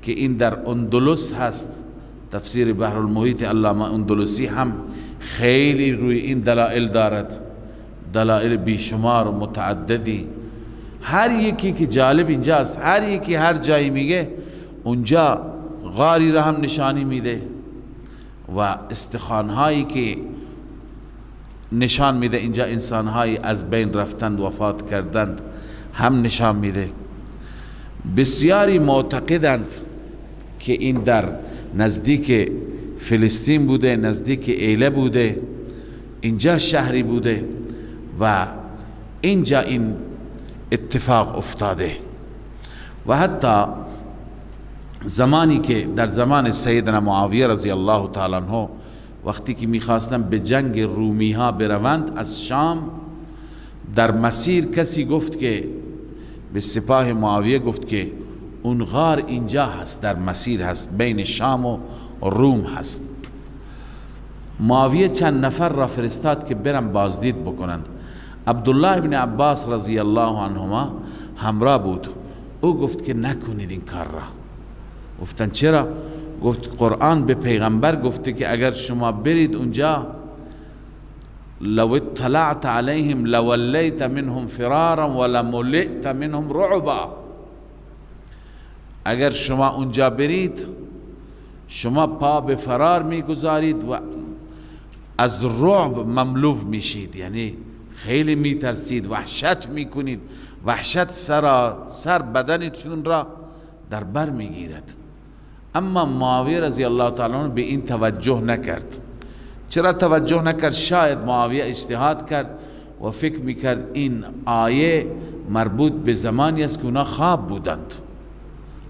که این در اندلس هست. تفسیر بحر المحیط علامه اندلسی هم خیلی روی این دلائل دارد، دلائل بیشمار و متعددی. هر یکی که جالب اینجاست، هر یکی هر جایی میگه اونجا غاری را هم نشانی میده و استخوانهایی که نشان میده اینجا انسانهایی از بین رفتند، وفات کردند، هم نشان میده. بسیاری معتقدند که این در نزدیک فلسطین بوده، نزدیک ایله بوده، اینجا شهری بوده و اینجا این اتفاق افتاده. و حتی زمانی که در زمان سیدنا معاویه رضی الله تعالی عنه وقتی که میخواستن به جنگ رومی ها بروند از شام، در مسیر کسی گفت که به سپاه معاویه گفت که اون غار اینجا هست، در مسیر هست، بین شام و روم هست. معاویه چند نفر را فرستاد که برن بازدید بکنند. عبدالله بن عباس رضی الله عنهما همراه بود. او گفت که نکنید این کار را. گفتن چرا؟ گفت قرآن به پیغمبر گفته که اگر شما برید اونجا، لو اطلعت علیهم لولیت منهم فرارا ولملئت منهم رعبا، اگر شما اونجا برید شما پا به فرار میگذارید و از رعب مملو میشید، یعنی خیلی میترسید، وحشت میکنید، وحشت سر بدنتون را در بر میگیرد. اما معاویه رضی الله تعالی عنہ به این توجه نکرد. چرا توجه نکرد؟ شاید معاویه اجتهاد کرد و فکر میکرد این آیه مربوط به زمانی است که اونا خواب بودند،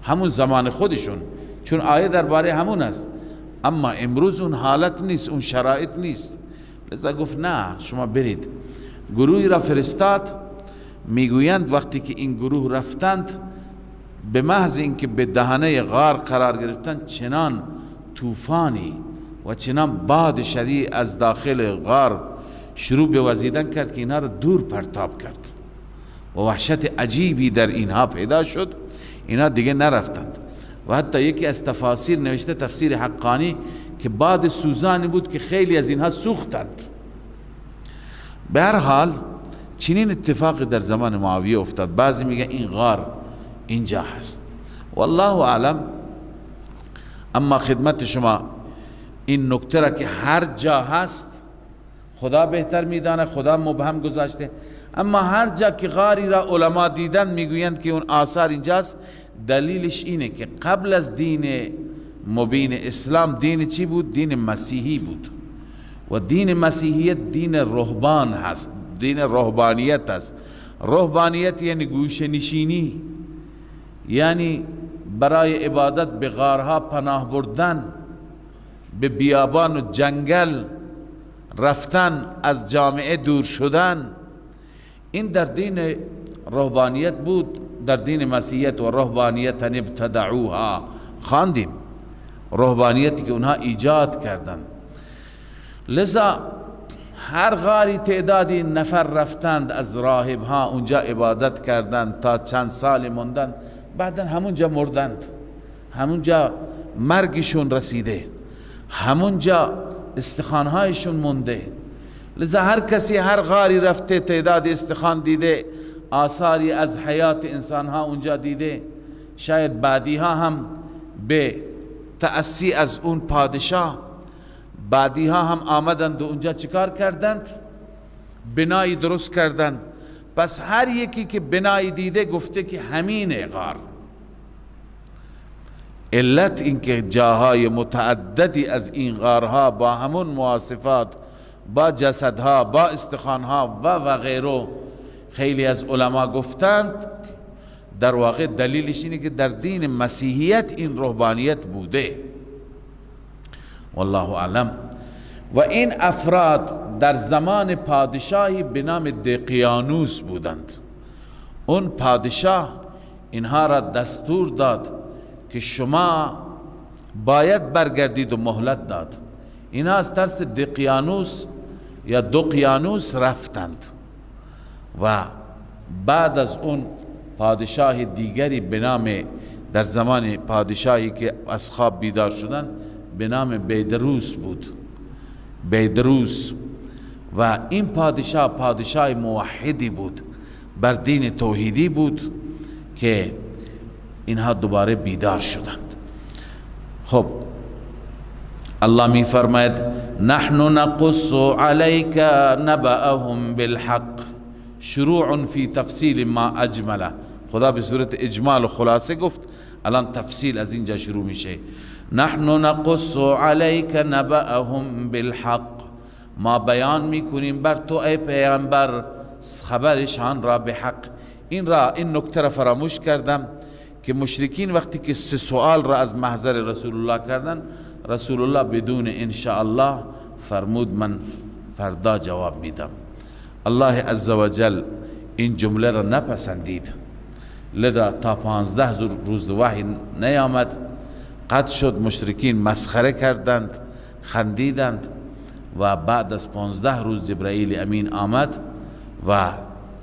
همون زمان خودشون، چون آیه درباره همون است. اما امروز اون حالت نیست، اون شرایط نیست. لذا گفت نه شما برید. گروهی را فرستاد. میگویند وقتی که این گروه رفتند، به محض اینکه به دهنه غار قرار گرفتند، چنان طوفانی و چنان باد شدید از داخل غار شروع به وزیدن کرد که اینها را دور پرتاب کرد و وحشت عجیبی در اینها پیدا شد. اینها دیگه نرفتند. و حتی یکی از تفاسیر نوشته، تفسیر حقانی، که باد سوزانی بود که خیلی از اینها سوختند. به هر حال چنین اتفاقی در زمان معاویه افتاد. بعضی میگه این غار اینجا هست، والله اعلم. اما خدمت شما این نکته را که هر جا هست خدا بهتر میدانه، خدا مبهم گذاشته. اما هر جا که غاری را علما دیدن میگویند که اون آثار اینجاست. دلیلش اینه که قبل از دین مبین اسلام دین چی بود؟ دین مسیحی بود. و دین مسیحیت دین رهبان هست، دین رهبانیت هست. رهبانیت یعنی گوشه نشینی، یعنی برای عبادت به غارها پناه بردن، به بیابان و جنگل رفتن، از جامعه دور شدن. این در دین رهبانیت بود. در دین مسیحیت و رهبانیت ابتدعوها خواندیم، رهبانیتی که اونها ایجاد کردن. لذا هر غاری تعدادی نفر رفتند از راهبها، اونجا عبادت کردند تا چند سال موندند، بعدا همونجا مردند، همونجا مرگشون رسیده، همونجا استخوانهایشون مونده. لذا هر کسی هر غاری رفته تعداد استخوان دیده، آثاری از حیات انسانها اونجا دیده. شاید بعدیها هم به تأسی از اون پادشاه بعدیها هم آمدند و اونجا چیکار کردند؟ بنایی درست کردند. پس هر یکی که بنایی دیده گفته که همین غار. علت اینکه جاهای متعددی از این غارها با همون مواصفات، با جسدها، با استخوانها و غیره خیلی از علما گفتند، در واقع دلیلش اینه که در دین مسیحیت این رهبانیت بوده، والله اعلم. و این افراد در زمان پادشاهی به نام دقیانوس بودند. اون پادشاه اینها را دستور داد که شما باید برگردید و مهلت داد. اینها از ترس دقیانوس یا دقیانوس رفتند و بعد از اون پادشاه دیگری به نام، در زمان پادشاهی که از خواب بیدار شدن، به نام بیدروس بود، بیدروس. و این پادشاه پادشاه موحدی بود، بر دین توحیدی بود که اینها دوباره بیدار شدند. خب الله می فرماید نحن نقص علیک نبأهم بالحق، شروع فی تفصیل ما اجمله. خدا به صورت اجمال و خلاصه گفت، الان تفصیل از اینجا شروع میشه. نحن نقص علیک نبأهم بالحق، ما بیان میکنیم بر تو ای پیامبر خبرشان را به حق. این نکته را فراموش کردم که مشرکین وقتی که سه سوال را از محضر رسول الله کردن، رسول الله بدون انشاءالله فرمود من فردا جواب میدم. الله عزوجل این جمله را نپسندید، لذا تا 15 روز وحی نیامد، قطع شد. مشرکین مسخره کردند، خندیدند و بعد از 15 روز جبرائیل امین آمد و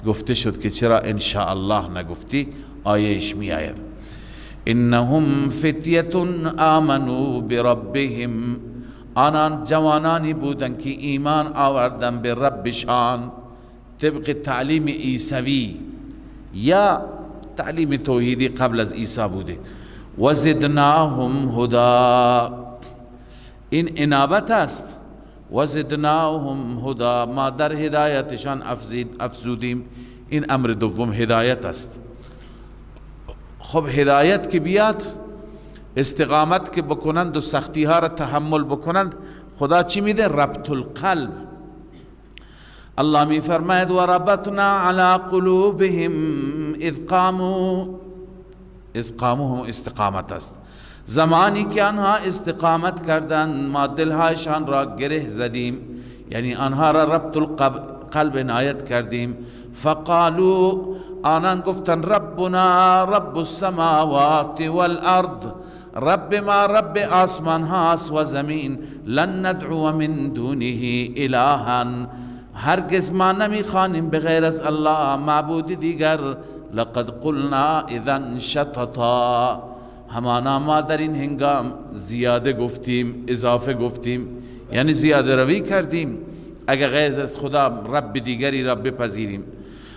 گفته شد که چرا انشاءالله نگفتی؟ آیهش می آید انهم فتیه آمنوا بربهم، آنان جوانانی بودند که ایمان آوردن به ربشان طبق تعلیم عیسوی یا تعلیم توحیدی قبل از عیسی بوده. و زدناهم هدا، این انابت است. و زدناهم هدا، ما در هدایتشان افزودیم. این امر دوم هدایت است. خب هدایت که بیاد، استقامت که بکنند و سختی ها را تحمل بکنند، خدا چی میده؟ ربط القلب. الله می فرماید و ربطنا علی قلوبهم اذ قاموا، اذ قاموا هم استقامت است. زمانی که آنها استقامت کردند ما دلهایشان را گره زدیم، یعنی آنها را ربط القلب عنایت کردیم. فقالوا، آنان گفتن ربنا رب السماوات والارض، رب ما رب آسمان هاست و زمین، لن ندعو من دونه الها، هرگز ما نمیخوانیم بغیر از الله معبود دیگر. لقد قلنا اذا شططا، همانا ما در این هنگام زیاده گفتیم، اضافه گفتیم، یعنی زیاده روی کردیم اگر غیر از خدا رب دیگری را بپذیریم.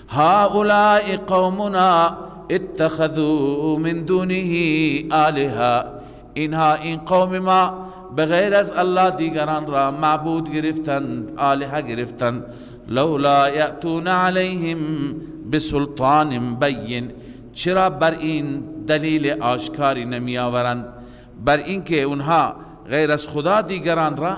هؤلاء قومنا اتخذوا من دونه آلهة، اینها این قوم ما بغیر از الله دیگران را معبود گرفتند، آلهه گرفتند. لولا یأتون علیهم بسلطان بین، چرا بر این دلیل آشکاری نمی آورند، بر اینکه اونها غیر از خدا دیگران را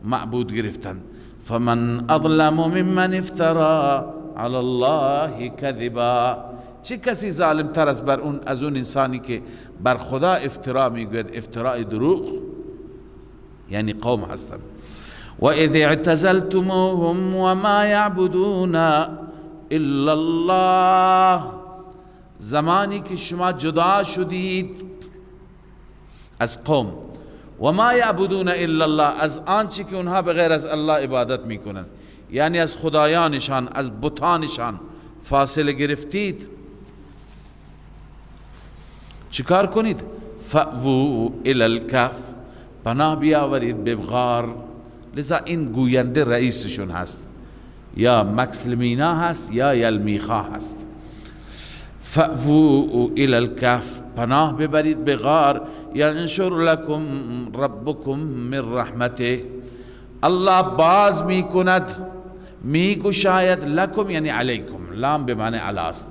معبود گرفتند. فمن اظلم ممن افترا علی الله کذبا، چه کسی ظالم تر است بر اون از اون انسانی که بر خدا افترا میگوید، افتراء دروغ، یعنی قوم هستند. و اذ اعتزلتموهم وما یعبدون الا الله، زمانی که شما جدا شدید از قوم، و ما یعبدون الا الله، از آنچه که اونها به غیر از الله عبادت میکنند، یعنی از خدایانشان، از بتانشان فاصله گرفتید، چیکار کنید؟ فأووا الی الکهف، پناه بیاورید به غار. لذا این گوینده رئیسشون هست، یا مکسلمینا هست یا یلمیخا هست. فأووا الی الکهف، پناه ببرید به غار. ینشر لکم ربکم من رحمته، الله باز میکند، میگشاید، لکم یعنی علیکم، لام به معنی علی است،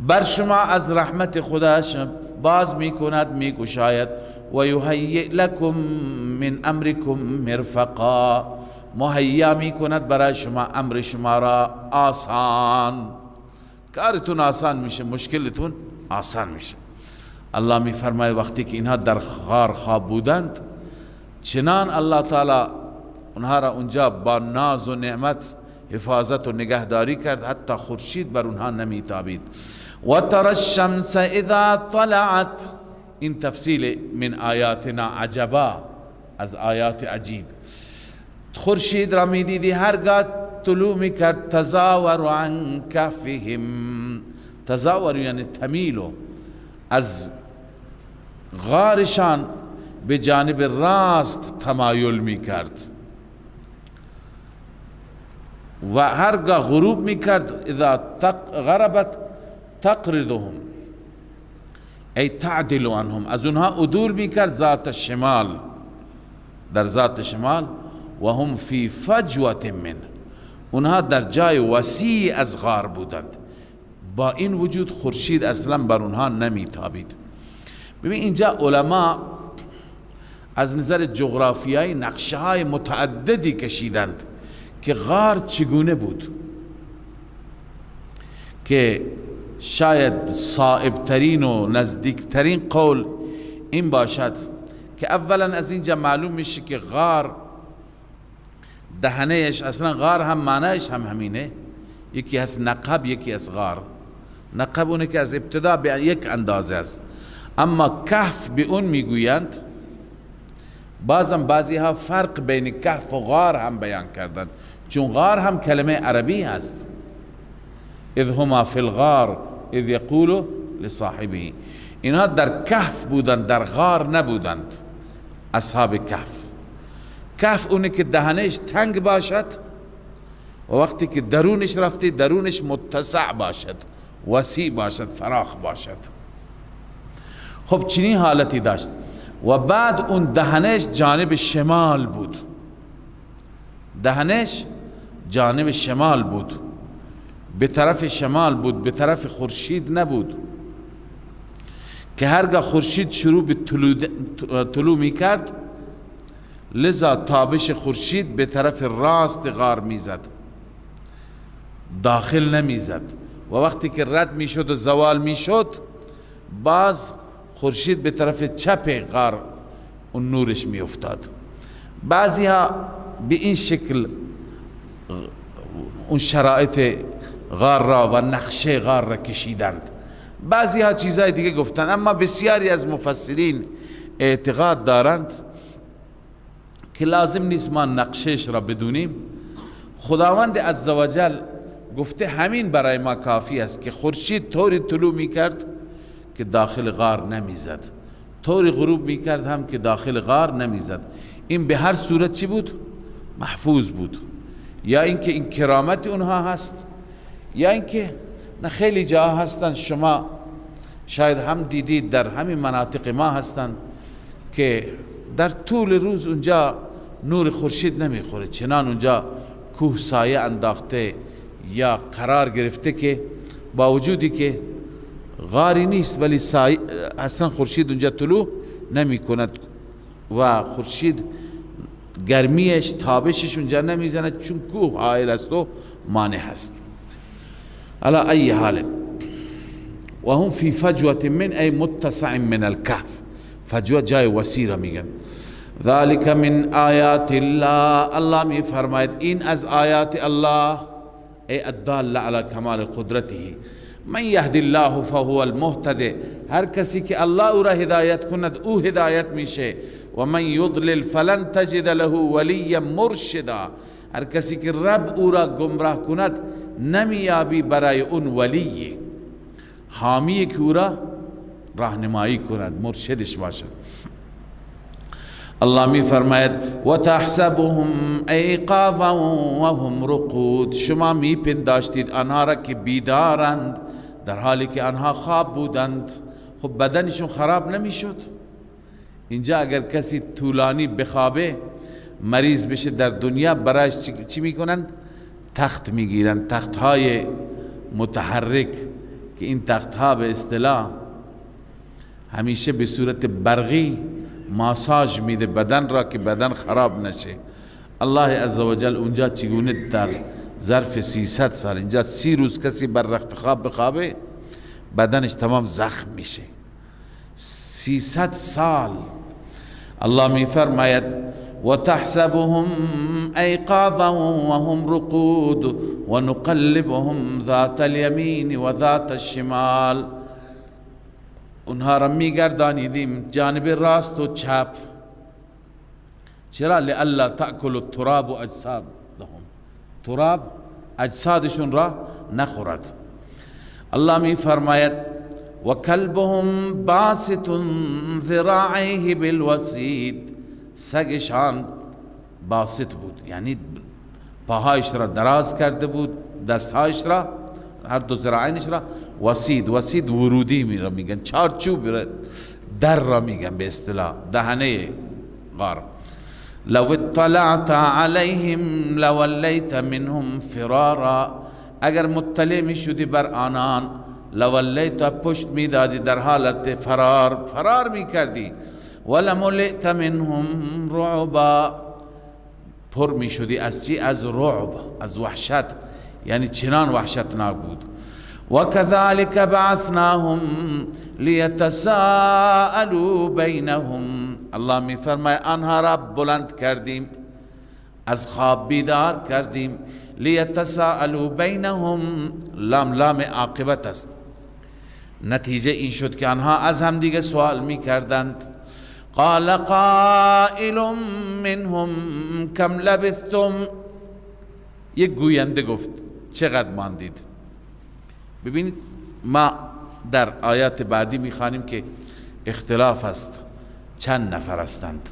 بر شما از رحمت خداش باز میکند، میگشاید. و یهیئ لکم من امرکم مرفقا، مهیا میکند برای شما امر شما را آسان، کارتون آسان میشه، مشکلتون آسان میشه. الله میفرماید وقتی که اینها در غار خواب بودند، چنان الله تعالی اونها را اونجا با ناز و نعمت حفاظت و نگهداری کرد، حتی خورشید بر اونها نمیتابید. و تر الشمس اذا طلعت، این تفصیل من آیاتنا عجبا، از آیات عجیب. خورشید را میدیدی هرگاه طلوع میکرد، تزاور عن کهفهم، تزاور یعنی تمیلو، از غارشان به جانب راست تمایل میکرد و هرگاه غروب میکرد، اذا غربت تقرضهم ای تعدل عنهم، از اونها عدول میکرد ذات شمال، در ذات شمال، و هم فی فجوة من، اونها در جای وسیع از غار بودند. با این وجود خورشید اصلا بر اونها نمیتابید. ببین اینجا علما از نظر جغرافیایی نقشه های متعددی کشیدند که غار چگونه بود، که شاید صائبترین و نزدیکترین قول این باشد که اولا از اینجا معلوم میشه که غار دهنهش، اصلا غار هم معنیش هم همینه، یکی از نقب یکی از غار. نقب اونه که از ابتدا به یک اندازه است، اما کهف به اون میگویند. بازم بعضی ها فرق بین کهف و غار هم بیان کردند، چون غار هم کلمه عربی هست. اذ هما فی الغار اذ یقول لصاحبه، اینها در کهف بودند، در غار نبودند. اصحاب کهف، کهف اونه که دهنش تنگ باشد و وقتی که درونش رفتی درونش متسع باشد، وسیع باشد، فراخ باشد. خب چنین حالتی داشت و بعد اون دهنش جانب شمال بود، دهنش جانب شمال بود، به طرف شمال بود، به طرف خورشید نبود، که هرگاه خورشید شروع به طلوع میکرد، لذا تابش خورشید به طرف راست غار میزد، داخل نمیزد، و وقتی که رد میشد و زوال میشد، باز خورشید به طرف چپ غار اون نورش میافتاد. بعضی ها به این شکل اون شرایط غار را و نقشه غار را کشیدند، بعضی ها چیزای دیگه گفتند، اما بسیاری از مفسرین اعتقاد دارند که لازم نیست ما نقشش را بدونیم. خداوند عزوجل گفته همین برای ما کافی است که خورشید طوری طلوع میکرد که داخل غار نمیزد، طوری غروب میکرد هم که داخل غار نمیزد. این به هر صورت چی بود؟ محفوظ بود. یا اینکه این کرامت اونها هست، یا اینکه نه، خیلی جاها هستن، شما شاید هم دیدید در همین مناطق ما هستن که در طول روز اونجا نور خورشید نمیخوره، چنان اونجا کوه سایه انداخته یا قرار گرفته که با وجودی که غاری نیست ولی سایه اصلا خورشید اونجا طلوع نمی کند و خورشید گرمیش تابشش اونجا نمیزند، چون کوه حائل است و مانع هست. على ای حال و هم فی فجوة من ای متسع من الکهف، فجوه جای وسیع را میگن. ذالک من آیات الله، الله می فرماید این از آیات الله، ای الدال علی کمال قدرته. من یهد الله فهو المهتد، هر کسی که الله او را هدایت کند او هدایت میشه. و من یضلل فلن تجد له ولیا مرشدا، هر کسی که رب او را گمراه کند نمیابی برای اون ولی حامی که او را راهنمایی کند، مرشدش باشد. الله می فرماید و تحسبهم ایقاظا و هم رقود، شما می پنداشتید آنها را که بیدارند در حالی که آنها خواب بودند. خب بدنشون خراب نمیشد. اینجا اگر کسی طولانی بخوابه مریض بشه در دنیا، برایش چی میکنند؟ تخت میگیرند، تخت های متحرک، که این تخت ها به اصطلاح همیشه به صورت برقی ماساژ میده بدن را که بدن خراب نشه. الله عزوجل اونجا چگونه در ظرف 300 سال، اینجا 30 روز کسی بر رخت خواب بخوابه بدنش تمام زخم میشه. 300 سال. الله می فرماید و تحسبهم ایقاظا وهم رقود و نقلبهم ذات الیمین و ذات الشمال. اونها را میگردانیدیم جانب راست و چپ. چرا؟ لئلا تأکل التراب اجسادهم، تراب اجسادشون را نخورد. الله می فرماید و کلبهم باسط ذراعیه بالوسید، سگشان باسط بود، یعنی پاهایش را دراز کرده بود، دستهایش را، هر دو ذراعینش را وسید، وسید ورودی می را میگن، چارچوب در را میگن به اصطلاح، دهنه غار. لو اطلعت علیهم لولیت منهم فرارا، اگر مطلع می شدی بر آنان، لولیت پشت می دادی در حالت فرار، فرار می کردی. ولملئت منهم رعبا، پر می شدی از چی؟ از رعب، از وحشت، یعنی چنان وحشتناک بود. وكذلك بعثناهم لیتساءلوا بینهم، الله می فرماید آنها را بلند کردیم، از خواب بیدار کردیم. لیتساءلوا بینهم، لام لام عاقبت است. نتیجه این شد که آنها از هم دیگه سوال می کردند. قال قائل منهم کم لبثتم، یک گوینده گفت چقدر ماندید. ببینید ما در آیات بعدی میخوانیم که اختلاف است، چند نفر هستند.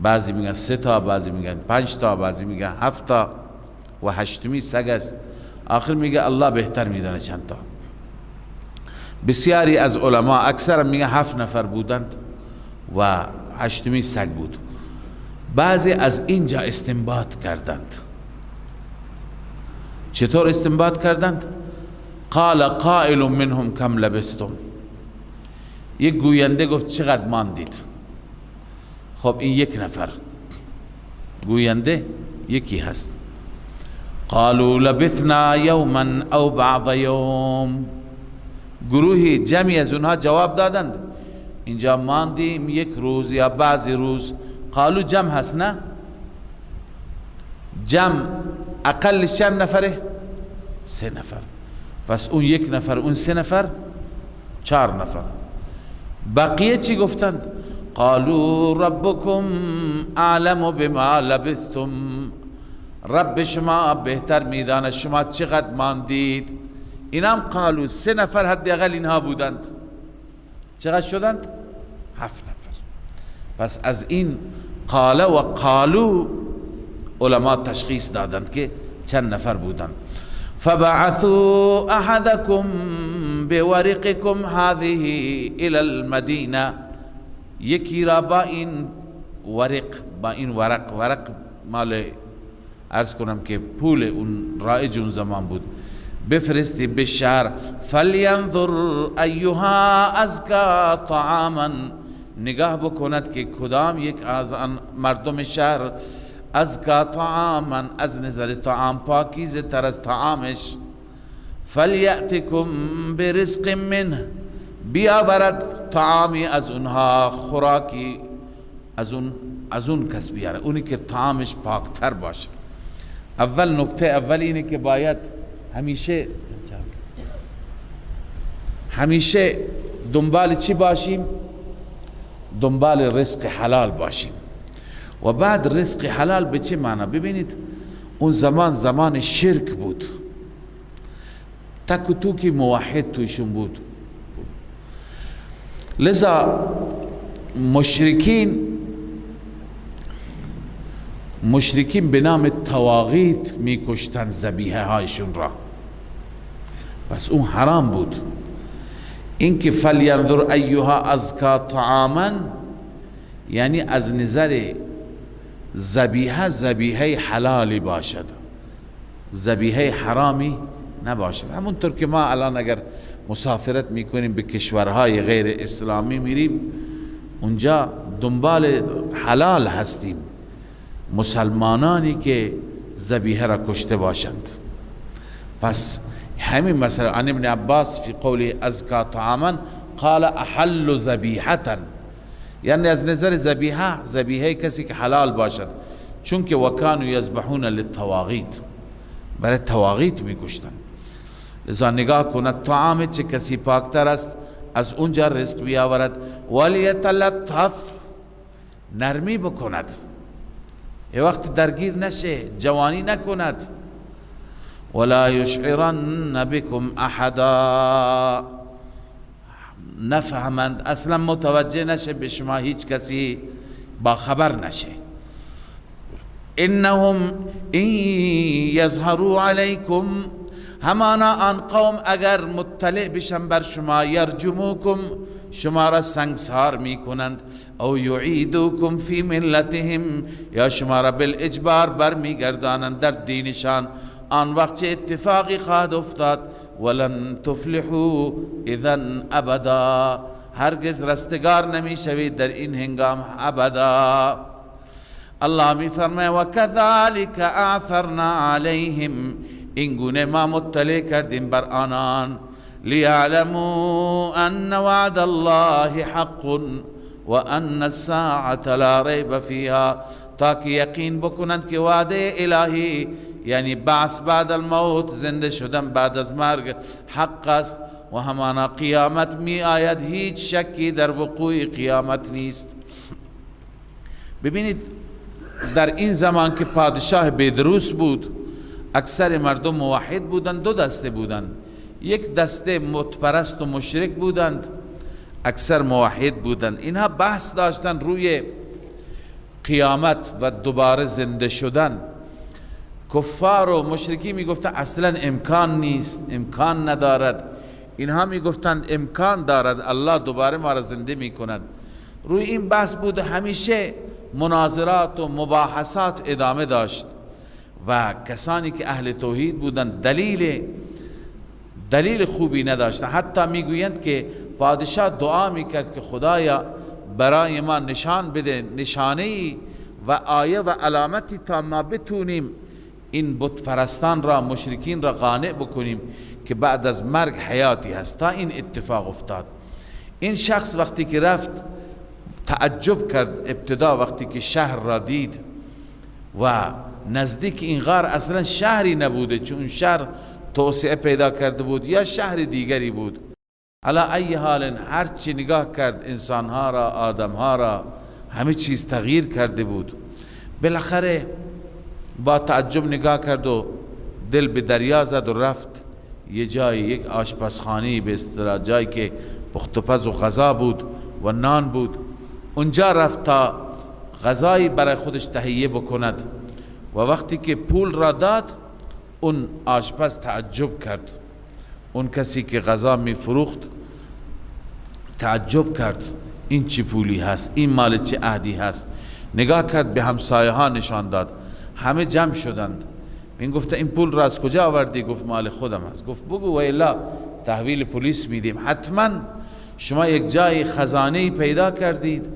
بعضی میگن 3 تا، بعضی میگن 5 تا، بعضی میگن 7 تا و هشتمی سگ است. آخر میگه الله بهتر میدانه چند تا. بسیاری از علما اکثر میگن 7 نفر بودند و هشتمی سگ بود. بعضی از اینجا استنباط کردند. چطور استنباط کردند؟ قال قائل منهم کم لبستم، یک گوینده گفت چقدر ماندید. خب این یک نفر گوینده یکی هست. قالوا لبثنا یوما او بعض یوم، گروهی جمعی از اونها جواب دادند اینجا ماندیم یک روز یا بعضی روز. قالو جمع هست نه؟ جمع اقل چند نفره؟ 3 نفر. پس اون یک نفر، اون 3 نفر، 4 نفر. بقیه چی گفتند؟ قالوا ربکم اعلم بما لبثتم، رب شما بهتر میداند شما چقدر ماندید. اینام قالو 3 نفر حداقل اینها بودند. چقدر شدند؟ 7 نفر. پس از این قال و قالو علما تشخیص دادند که چند نفر بودند. فبعثوا احدكم بورقكم هذه الى المدینه، یکی را با این ورق، با این ورق، ورق مال عرض کنم که پول اون رایج اون زمان بود، بفرستی به شهر. فلینظر ایها ازکا طعاما، نگاه بکند که کدام یک از مردم شهر ازکا طعاما، از نظر طعام پاکیزه تر از طعامش. فلیأتکم برزق منه، بیاورد طعامی از اونها، خوراکی از اون کس بیاره، اونی که طعامش پاکتر باشه. اول نکته اول اینه که باید همیشه دنبال چی باشیم؟ دنبال رزق حلال باشیم. و بعد رزق حلال به چه معنا؟ ببینید اون زمان زمان شرک بود، تک و توکی موحد تویشون بود، لذا مشرکین به نام تواغیت میکشتن ذبیحه هایشون را، پس اون حرام بود. اینکه فلینظر ایها ازکا طعاما، یعنی از نظر ذبیحه، ذبیحه حلالی باشد، ذبیحه حرامی نباشد. همونطور که ما الان اگر مسافرت میکنیم به کشورهای غیر اسلامی میریم، اونجا دنبال حلال هستیم، مسلمانانی که ذبیحه را کشته باشند. پس همین مثلا عن ابن عباس فی قول ازکا طعاما قال احل ذبیحة، یعنی از نظر ذبیحه، ذبیحه کسی که حلال باشد، چون که وکانو یذبحون للطواغیت، برای طواغیت میکشتن. لذا نگاه کند طعام چه کسی پاکتر است، از اونجا رزق بیاورد. ولیتلطف، نرمی بکند، یه وقت درگیر نشه، جوانی نکند. ولا یشعرن بكم احدا، نفهمند، اصلا متوجه نشه به شما، هیچ کسی با خبر نشه. انهم ان یظهروا علیکم، همانا آن قوم اگر مطلع بشن بر شما، یرجموکم، شما را سنگسار میکنند، او یعیدوکم فی ملتهم، یا شما را بالاجبار برمیگردانند در دینشان. آن وقت چه اتفاقی خواهد افتاد؟ ولن تفلحوا اذا ابدا، هرگز رستگار نمیشوید در این هنگام ابدا. الله می فرماید و کذالک اعثرنا علیهم، این گونه ما مطلع کردیم بر آنان، لیعلموا ان وعد الله حق و ان الساعة لا ریب فیها، تاکه یقین بکنند که وعده الهی یعنی بعث بعد الموت، زنده شدن بعد از مرگ، حق است و همانا قیامت می آید، هیچ شکی در وقوع قیامت نیست. ببینید در این زمان که پادشاه بدروس بود، اکثر مردم موحد بودند، دو دسته بودند، یک دسته متپرست و مشرک بودند، اکثر موحد بودند. اینها بحث داشتند روی قیامت و دوباره زنده شدن. کفار و مشرکی میگفتند اصلا امکان نیست، امکان ندارد. اینها میگفتند امکان دارد، الله دوباره ما را زنده میکند. روی این بحث بود، همیشه مناظرات و مباحثات ادامه داشت و کسانی که اهل توحید بودند دلیل خوبی نداشتند. حتی میگویند که پادشاه دعا میکرد که خدایا برای ما نشان بده، نشانه و آیه و علامتی تا ما بتونیم این بت پرستان را، مشرکین را قانع بکنیم که بعد از مرگ حیاتی هست. تا این اتفاق افتاد. این شخص وقتی که رفت تعجب کرد ابتدا وقتی که شهر را دید و نزدیک این غار اصلا شهری نبوده، چون شهر توسعه پیدا کرده بود یا شهر دیگری بود. علی ای حال هرچی نگاه کرد انسانها را، آدمها را، همه چیز تغییر کرده بود. بالاخره با تعجب نگاه کرد و دل به دریا زد و رفت یه جایی، یک آشپزخانه به اصطلاح، جایی که پخت و پز و غذا بود و نان بود، اونجا رفت تا غذایی برای خودش تهیه بکند. و وقتی که پول را داد، اون آشپز تعجب کرد، اون کسی که غذا می فروخت تعجب کرد، این چی پولی هست، این مال چه عهدی هست. نگاه کرد به همسایه ها نشان داد، همه جمع شدند. این گفت این پول را از کجا آوردی؟ گفت مال خودم هست. گفت بگو و الا تحویل پلیس میدیم، حتما شما یک جای خزانه پیدا کردید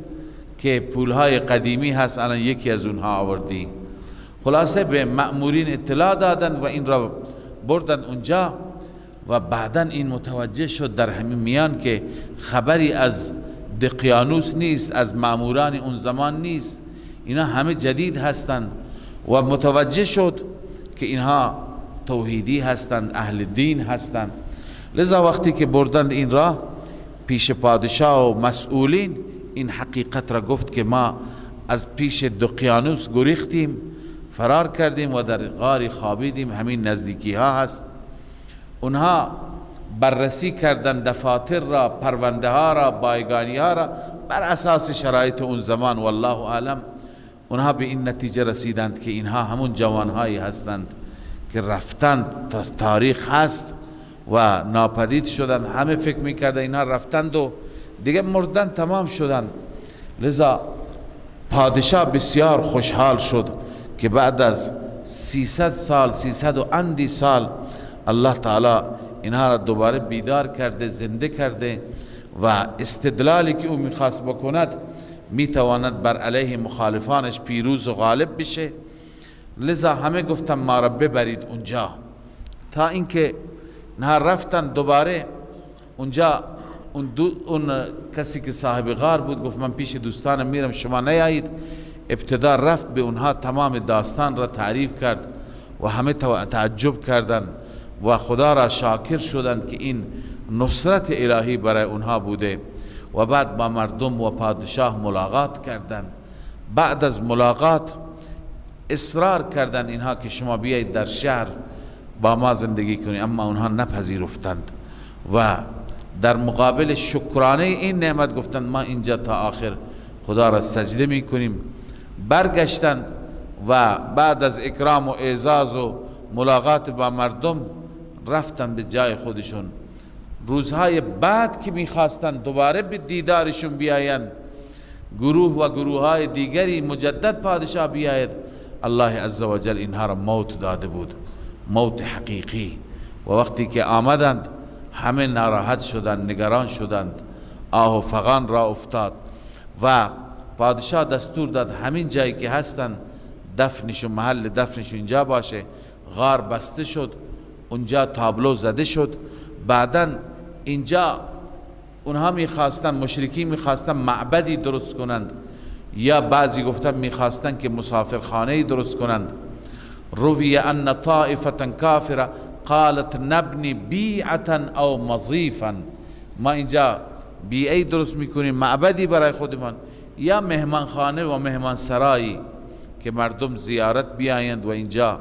که پولهای قدیمی هست، الان یکی از اونها آوردی. خلاصه به مأمورین اطلاع دادن و این را بردن اونجا. و بعدا این متوجه شد در همین میان که خبری از دقیانوس نیست، از مأموران اون زمان نیست، اینا همه جدید هستند. و متوجه شد که اینها توحیدی هستند، اهل دین هستند. لذا وقتی که بردند این را پیش پادشاه و مسئولین، این حقیقت را گفت که ما از پیش دقیانوس گریختیم، فرار کردیم و در غاری خوابیدیم، همین نزدیکی ها هست. اونها بررسی کردن دفاتر را، پرونده ها را، بایگانی ها را بر اساس شرایط اون زمان، والله اعلم. اونها به این نتیجه رسیدند که اینها همون جوانهایی هستند که رفتند، تاریخ هست و ناپدید شدند. همه فکر میکردن اینها رفتند و دیگه مردن، تمام شدند. لذا پادشاه بسیار خوشحال شد که بعد از 300 سال، 300 و اندی سال، الله تعالی اینها را دوباره بیدار کرده، زنده کرده و استدلالی که او میخواست بکند میتواند بر علیه مخالفانش پیروز و غالب بشه. لذا همه گفتن ما را ببرید اونجا، تا اینکه اینها رفتن دوباره اونجا. اون کسی که صاحب غار بود گفت من پیش دوستانم میرم، شما نیایید. ابتدا رفت به اونها تمام داستان را تعریف کرد و همه تعجب کردند و خدا را شاکر شدند که این نصرت الهی برای اونها بوده. و بعد با مردم و پادشاه ملاقات کردند. بعد از ملاقات اصرار کردند اینها که شما بیایید در شهر با ما زندگی کنید، اما اونها نپذیرفتند و در مقابل شکرانه این نعمت گفتند ما اینجا تا آخر خدا را سجده میکنیم. برگشتند و بعد از اکرام و اعزاز و ملاقات با مردم رفتن به جای خودشون. روزهای بعد که میخواستند دوباره به دیدارشون بیایند، گروه و گروه های دیگری مجدد پادشاه بیاید، الله عزوجل اینها را موت داده بود، موت حقیقی. و وقتی که آمدند همه ناراحت شدند، نگران شدند، آه و فغان را افتاد و پادشاه دستور داد همین جایی که هستند دفنشون، محل دفنشون اینجا باشه. غار بسته شد، اونجا تابلو زده شد. بعدا اینجا اونها میخواستن، مشرکین میخواستن معبدی درست کنند، یا بعضی گفتن میخواستن که مسافرخانه‌ای درست کنند. روی ان طائفه کافره قالت نبنی بیعة او مضیفا، ما اینجا بیعه درست میکنیم، معبدی برای خودمان، یا مهمانخانه و مهمانسرایی که مردم زیارت بیایند و اینجا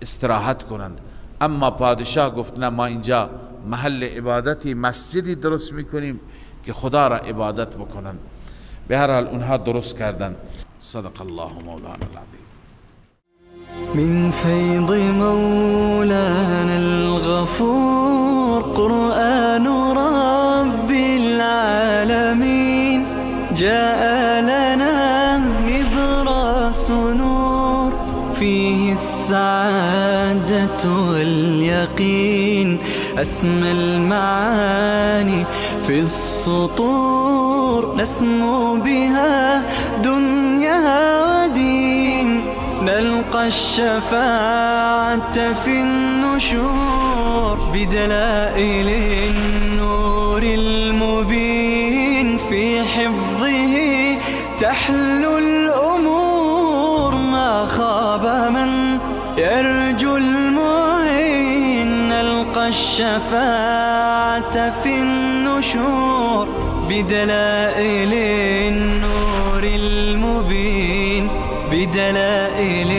استراحت کنند. اما پادشاه گفت نه، ما اینجا محل عبادتی، مسجدی درست میکنیم که خدا را عبادت بکنند. به هر حال اونها درست کردند. صدق الله مولانا العظیم. من فیض مولانا الغفور قرآن رب العالمین جاء لنا نبراس نور فيه السعادة واليقين أسمى المعاني في السطور نسمو بها دنيا ودين نلقى الشفاعة في النشور بدلائل النور المبين في حفظه تحلو الأمور ما خاب من يرجو المعين نلقى الشفاعة في النشور بدلائل النور المبين بدلائل.